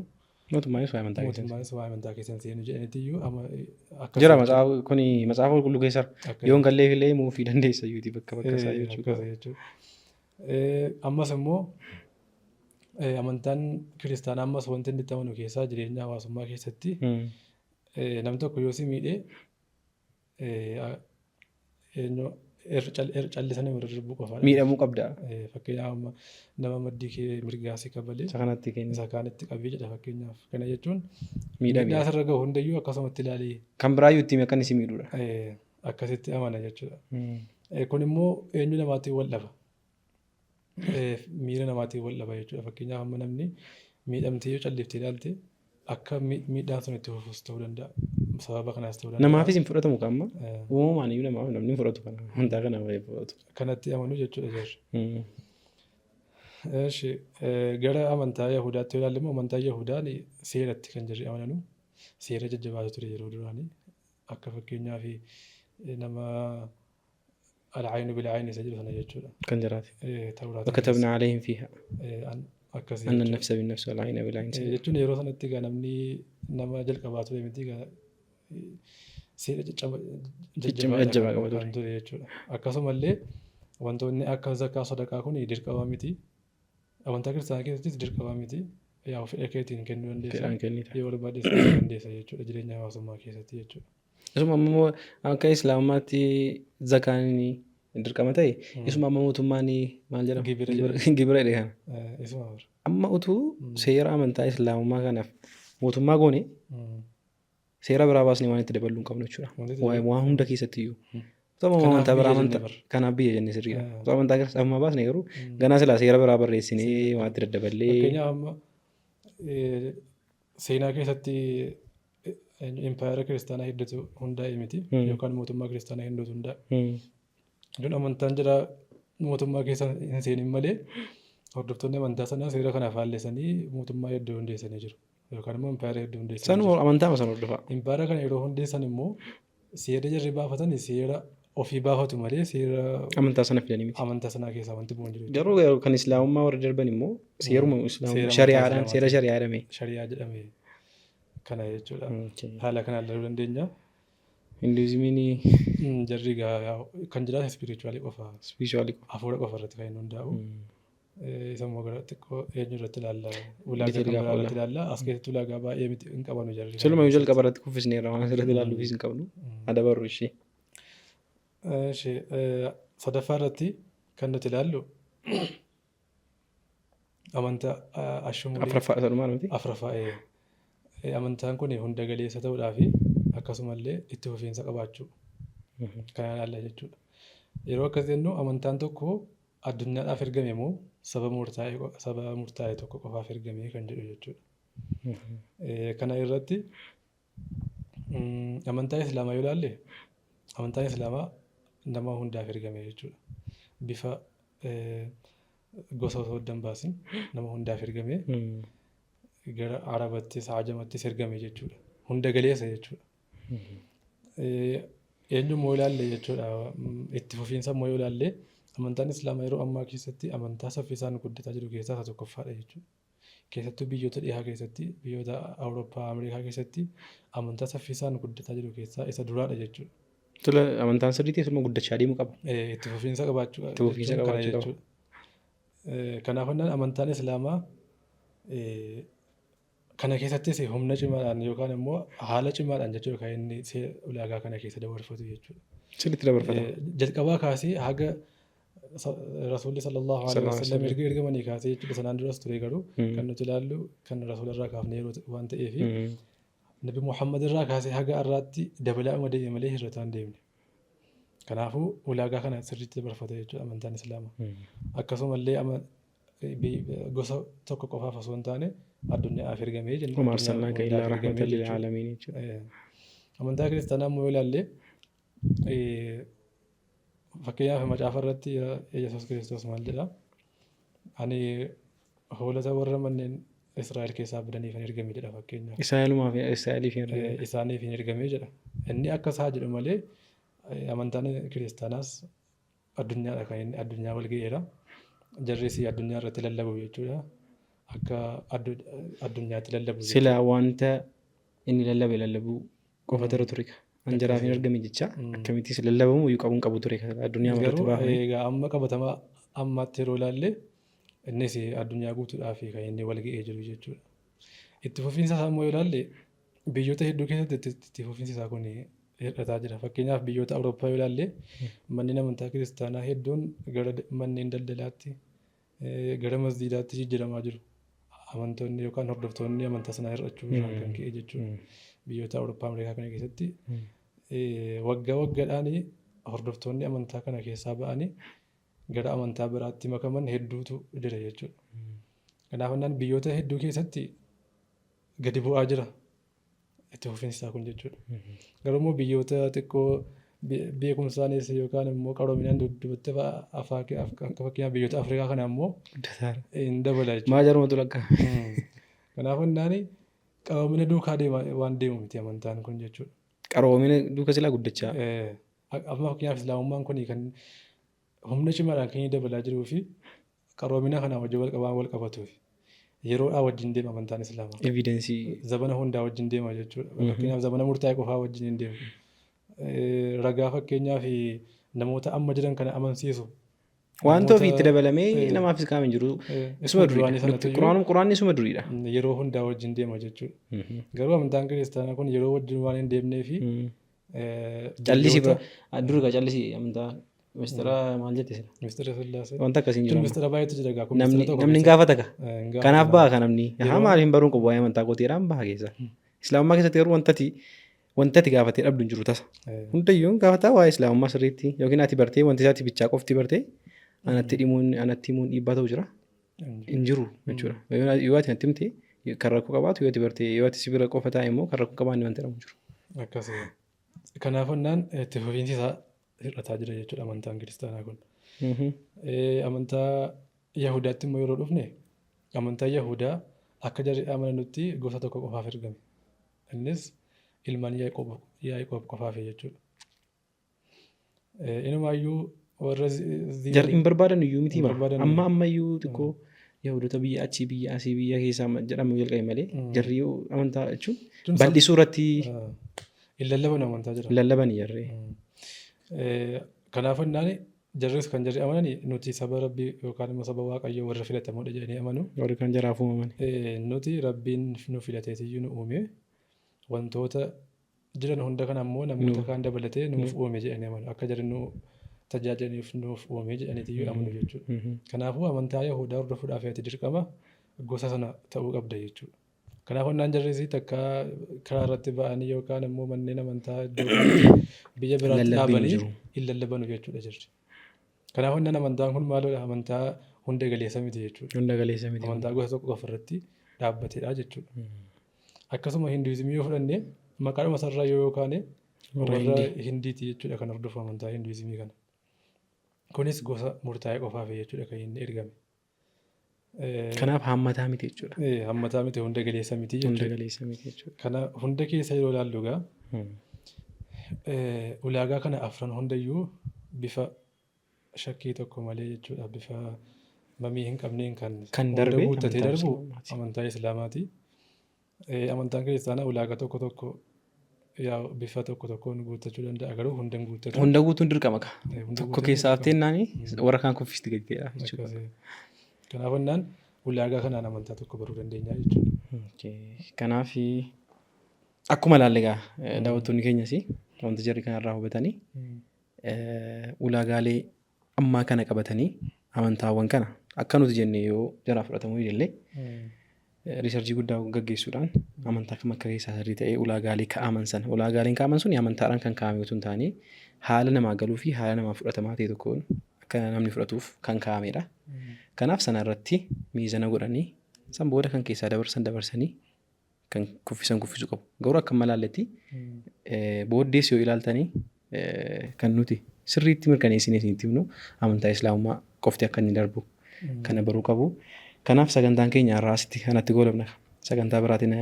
Mootummaanis waa'ee amantaa keessa. Mootummaanis waa'ee amantaa keessa hin seenu jedhaniitiyyuu akka Jira, macaafa kuni macaafa qulqulluu keessa akka yoo hin galleef illee himuu dandeessa iyyuutii bakka bakka isaa jechuudha. Akkasa jechuudha. Ammas immoo amantaan kiristaanaa ammas wanti inni itti amanu keessaa jireenya hawaasummaa keessatti namni tokko yoo si miidhe eenyu irra callisanii irra darbuu qofaadha. Miidhamuu qabda. Fakkeenyaaf amma nama maddii kee mirgaa si kabalee Isa kanatti kenni. isa kaanitti qabii jedha fakkeenyaaf. Kana jechuun Miidhamee. miidhaa asirra gahu hundayyuu akkasumatti ilaalii Kan biraayyuu itti hime akka inni si miidhudha. Akkasitti amana jechuudha. Kun immoo eenyu namaatiin wal dhaba. Miira namaatiin wal dhaba jechuudha. Fakkeenyaaf amma namni miidhamtee yoo calliftee ilaalte akka miidhaan sun itti fufus ta'uu danda'a. Sababa kanaas ta'uu danda'a. Namaafis hin fudhatamu qaama. Uumamaan iyyuu namaaf namni hin fudhatu kana. Amantaa kana hin fudhatu. Kanatti amanu jechuudha jarri. Eshi, gara amantaa Yahudaatti yoo ilaalle immoo amantaa Yahudaan seeratti kan jarri amananu seera jajjabaatu ture yeroo duraanii. Akka fakkeenyaaf nama العين بالعين isa jedhu sana jechuudha. Kan jiraate. Tawraata وكتبنا عليهم فيها akkasii أن jechuudha. النفس بالنفس والعين بالعين. Jechuun yeroo sanatti egaa namni nama jalqabaa ture miti egaa seera jajjabaa jajjabaadha qaba ture. kan ture jechuudha. Akkasumallee wantoonni akka zakaa sadaqaa kun dirqama miti. Amantaa kiristaanaa keessattis dirqama miti. Yaa fedha keetiin kennuu dandeessa. Fedhaan kennita. Yoo barbaaddes kennuu dandeessa jechuudha jireenya hawaasummaa keessatti jechuudha. Isuma ammoo akka islaamummaatti zakaan dirqama ta'e, isuma amma mootummaan maal jedhama? Gibira. Gibira jedhe kana. Isuma bara. Amma utuu seera amantaa islaamummaa kanaaf mootummaa goone seera biraa baasnee waan itti dabaluu hin qabnu jechuudha. Wanti itti Waan hunda keessatti iyyuu. Utuu amma Kanaaf amantaa biraa biyya amantaa jenne bara. Kanaaf biyya jenne sirriidha. Utuu amantaa kiristaanummaa baasne garuu ganaa silaa seera biraa barreessinee waan itti daddaballee. Fakkeenyaaf amma seenaa keessatti impaayera kiristaanaa hedduutu hundaa'e miti yookaan mootummaa kiristaanaa hedduutu hundaa'e. Jechuun amantaan jira mootummaa keessa hin seenin malee hordoftoonni amantaa sanaa seera kana faallessanii mootummaa hedduu hundeessanii jiru. Yookaan immoo impaayera hedduu hundeessanii Sanuma jiru. amantaa sana hordofaa. Impaayera kana yeroo hundeessan immoo seera jarri baafatan seera ofii baafatu malee seera Amantaa sana fidanii miti. amantaa sanaa keessaa wanti bu'uun jiru. Garuu kan islaamummaa warra darban immoo seeruma islaamummaa Seera amantaa shari'aadhaan islaamaa. seera shari'aa jedhame. Shari'aa jedhame kana jechuudha. Haala kanaan ilaaluu dandeenya. Hinduuzimiin Jarri egaa kan jiraatan spiritual qofa, spiritual qofa. hafuura qofa irratti kan inni hundaa'u. Isa immoo gara xiqqoo eenyu irratti ilaalla? Ulaagaa Detail kan gaafa biraa irratti ilaalla. As keessatti ulaagaa baay'ee miti hin qabanu jarri. Siluma iyyuu jalqaba irratti kuffisneerra, waan asirratti ilaalluufis hin qabnu. Adabarru ishee. Eshi, sadaffaa irratti kan nuti ilaallu amantaa ashumuulii. Afuraffaa isa dhumaa miti. Afuraffaa. Amantaan kun hunda galeessa ta'uudhaa fi akkasumallee itti fufiinsa qabaachuu kana ilaalla jechuudha. Yeroo akkas jennu amantaan tokko addunyaadhaaf ergame moo saba murtaa'e tokko qofaaf ergame kan jedhu jechuudha. Kana irratti amantaa Islaamaa yoo ilaalle, amantaan Islaamaa nama hundaaf ergame jechuudha. Bifa gosa osoo adda hin baasin nama hundaaf ergame, gara Arabattis Ajamattis ergame jechuudha. Hunda galeessa jechuudha. Eenyu immoo ilaalle jechuudha, itti fufiinsa immoo yoo ilaalle amantaan Islaamaa yeroo ammaa keessatti amantaa saffisaan guddataa jiru keessaa isa tokkoffaadha jechuudha. Keessattuu biyyoota dhihaa keessatti, biyyoota Awurooppaa, Ameerikaa keessatti amantaa saffisaan guddataa jiru keessaa isa duraadha jechuudha. Tola, amantaan sirrii ta'e sirma guddachaa deemuu qaba. Itti fufiinsa qabaachuu Itti fufiinsa jechuun kana qabaachuu qaba. jechuudha. Kanaaf jennaan amantaan Islaamaa Kana keessattis humna cimaadhaan yookaan immoo haala cimaadhaan jechuudha kan inni ulaagaa kana keessa dabarfatu jechuudha. Sirriitti dabarfata. Jalqabaa kaasee haga Rasuulli sallallahu alaihi wasallam erga ergamanii kaasee jechuudha. Sanaan duras ture, garuu kan nuti ilaallu kan Rasuula irraa kaafne yeroo waan ta'eef, Nabi Muhammad irraa kaasee haga har'aatti dabalaa'uma deeme malee hir'ataa hin deemne. Kanaafuu ulaagaa kana sirriitti dabarfata jechuudha amantaan Islaamaa. Akkasumallee gosa tokko qofaaf osoo hin taane addunyaaf ergamee jenna. وما أرسلناك إلا Hundaaf رحمة ergamee jechuudha. للعالمين jechuudha. Amantaa kiristaanaa immoo yoo ilaalle, fakkeenyaaf macaafa irratti Yesuus Kiristoos maal jedha? "Ani hoolota warra manneen Israa'el keessaa badaniif hin ergame" jedha fakkeenyaaf. Israa'elumaaf, Israa'eliif hin ergame. Isaaniif hin ergame jedha. Inni akka isaa jedhu malee amantaan kiristaanaas addunyaadha, kan inni addunyaa wal ga'eera. Jarris addunyaa irratti lallabu jechuudha. Akka addunyaatti lallabu jechuudha. Sila wanta inni lallabe lallabuu qofa irra ture. An jaraaf hin ergame jecha akkamittis lallabamu iyyuu qabuun qabu ture addunyaa irratti Garuu baafame. Egaa amma qabatamaa ammaatti yeroo ilaalle, innis addunyaa guutuudhaaf kan inni wal ga'ee jiru jechuudha. Itti fufiinsa isaa immoo yoo ilaalle, biyyoota hedduu keessatti itti fufiinsi isaa kun hir'ataa jira. Fakkeenyaaf biyyoota Awurooppaa yoo ilaalle, manneen amantaa kiristaanaa hedduun gara manneen daldalaatti, gara masjiidaatti jijjiiramaa jiru. Amantoonni yookaan hordoftoonni amantaa sanaa hir'achuu irraan kan ka'e jechuudha. Biyyoota Awurooppaa, Ameerikaa kana keessatti waggaa waggaadhaan hordoftoonni amantaa kana keessaa ba'anii gara amantaa biraatti makaman hedduutu jira jechuudha. Kanaaf innaan biyyoota hedduu keessatti gadi bu'aa jira itti fufiinsi isaa kun jechuudha. Garuu immoo biyyoota xiqqoo beekumsaanis yookaan immoo qaroominaan dudduubatti akka fakkeenyaaf biyyoota Afrikaa kana immoo hin dabala jechuudha. Maa jarumatu lakka. Kanaaf innaan qaroomina duukaa deema waan deemu miti amantaan kun jechuudha. Qaroomina duuka silaa guddachaa. Amma fakkeenyaaf Islaamummaan kun kan humna cimaadhaan kan inni dabalaa jiruu fi qaroomina kanaa wajjin wal qabaa wal qabatuuf yeroodhaa wajjin deema amantaan Islaamaa. Evidence. Zabana hundaa wajjin deema jechuudha. Fakkeenyaaf zabana murtaa'e qofaa wajjin hin deemu. Ragaa fakkeenyaaf namoota amma jiran kana amansiisu. Wanta ofii itti Namoota dabalamee namaafis qaama hin jiru. Isuma isuma duraanii duriidha. sanatu iyyuu Quraanni isuma duriidha. Yeroo hundaa wajjin deema jechuudha. Garuu amantaan kiristaanaa kun yeroo wajjin waan hin deemnee fi Callisii biyyoota bira dur egaa callisii amantaa mistira maal jette sila? Mistira Sillaasee. Wanta akkasii hin Jechuun jiru. mistira baay'eetu jira egaa, kun Namni mistira tokko namni hin keessa. gaafata ka. Hin gaafata. Kanaaf baha kan namni. Haa, maaliif hin baruun qabu waa'ee amantaa kootiidhaan baha keessa. Islaamummaa keessatti garuu wanta ati gaafatee dhabdu hin jiru tasa. Hundayyuu hin gaafataa waa'ee Islaamummaa sirriitti, yookiin ati bartee wanti isaati bichaa qofti bartee anatti himuun dhiibbaa ta'u jira. Hin jiru jechuudha. Yoo ati natti himte kan rakkoo qabaatu, yoo ati bartee, yoo ati si bira qofa taa'e immoo kan rakkoo qabaanne wanti jedhamu jiru. Akkasii. Kanaaf onnaan itti fufiinsi isaa hir'ataa jira jechuudha amantaan kiristaanaa kun. Amantaa Yahudaatti immoo yeroo dhufne, amantaa Yahudaa akka jarri amananutti gosa tokko qofaaf ergame. Innis ilmaan Yaaqoob qofaaf jechuudha. Inumaayyuu warra Jarri hin barbaadan iyyuu miti Hin bara. barbaadan. Amma ammayyuu xiqqoo Yahudota biyya achii, biyya asii, biyya keessaa jedhamu jalqabe malee jarri amantaa jechuun Jechuun bal'isuu irratti hin lallaban amantaa jira. Lallaban jarri. Kanaaf ennaan jarris kan jarri amanani nuti saba Rabbii yookaan immoo saba Waaqayyoo warra filatamoodha jedhanii amanu. Warri kan jaraaf uumaman. Nuti Rabbiin nu filateetiyyuu nu uume, wantoota jiran hunda kana immoo namoota kaan dabalatee nuuf uume jedhanii amanu. Akka jarri nu tajaajilaniif nuuf uume jedhaniitiyyuu amanu jechuudha. Kanaafuu amantaa Yahudaa hordofuudhaaf ati dirqama gosa sana ta'uu qabda jechuudha. Kanaafuu ennaan jarris takka karaa irratti ba'anii yookaan immoo manneen amantaa iddoo biraatti, biyya biraatti Lallabbiin hin dhaabanii jiru. hin lallabanu jechuudha jarri. Kanaafuu ennaan amantaan kun maalidha? Amantaa hunda galeessa miti jechuudha. Hunda galeessa miti. Amantaa gosa tokko qofa irratti dhaabbatedha jechuudha. Akkasuma Hinduuzimii yoo fudhanne, maqaadhuma isarraa yoo kaane Warra warra Hindii. Hindiiti jechuudha kan hordofu amantaa Hinduuzimii kana. Kunis gosa murtaa'e qofaaf jechuudha kan inni ergame. Kanaaf haammataa miti jechuudha. Hammataa miti, hunda galeessa miti Hunda jechuudha. galeessa miti jechuudha. Kana hunda keessa yeroo ilaallu egaa ulaagaa kana afran hundayyuu bifa shakkii tokko malee jechuudha, bifa mamii hin qabneen kan Kan hunda darbe guuttatee amantaa darbu Islaamaati. amantaa Islaamaati. Amantaan kiristaanaa ulaagaa tokko tokko yaa bifa tokko tokkoon guuttachuu danda'a, garuu hunda hin guuttatu. Hunda guutuun dirqama ka. Hunda Tokko guutuun keessaa dirqama. hafteen naani warra kaan kuffisti gadi ta'edha jechuudha. Akkasii. Kanaaf ennaan Ulaagaa kanaan amantaa tokko baruu dandeenya jechuudha. Kanaaf akkuma ilaalle egaa daawwattoonni keenyas wanti jarri kanarraa hubatanii ulaagaalee ammaa kana qabatanii amantaawwan kana akka nuti jenne yoo jaraa fudhatamuu illee research guddaa gaggeessuudhaan amantaa kam akka keessaa sirrii ta'ee ulaagaalee kaa'aman sana, ulaagaaleen kaa'aman sun amantaadhaan kan kaa'ame utuu hin taane haala namaa galuu fi haala namaa fudhatamaa ta'e tokkoon akka namni fudhatuuf kan kaa'amedha. Kanaaf sana irratti miizana godhanii san booda kan keessaa dabarsan dabarsanii kan kuffisan kuffisuu qabu. Garuu akka malaalletti booddees yoo ilaaltanii kan nuti sirriitti mirkaneessinee isinitti himnu amantaa Islaamummaa qofti akka inni darbu kana baruu qabu. Kanaaf sagantaan keenya har'aa asitti kanatti goolabna. Sagantaa biraatiin,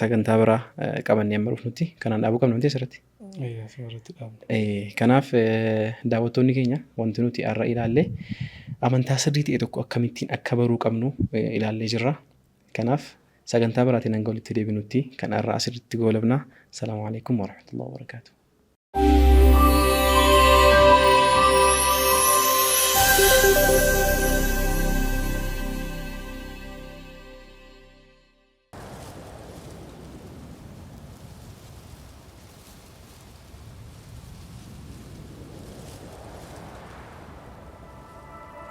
sagantaa biraa qabannee amma dhufnutti kanaan dhaabuu qabna miti asirratti. Asirratti dhaabna. Kanaaf daawwattoonni keenya, wanti nuti har'a ilaalle amantaa sirrii ta'e tokko akkamittiin akka baruu qabnu ilaallee jirra. Kanaaf sagantaa biraatiin hanga walitti deebinutti kan har'a asirratti goolabna. Salaamu alaikum warahmatullahi wabarakaatuh.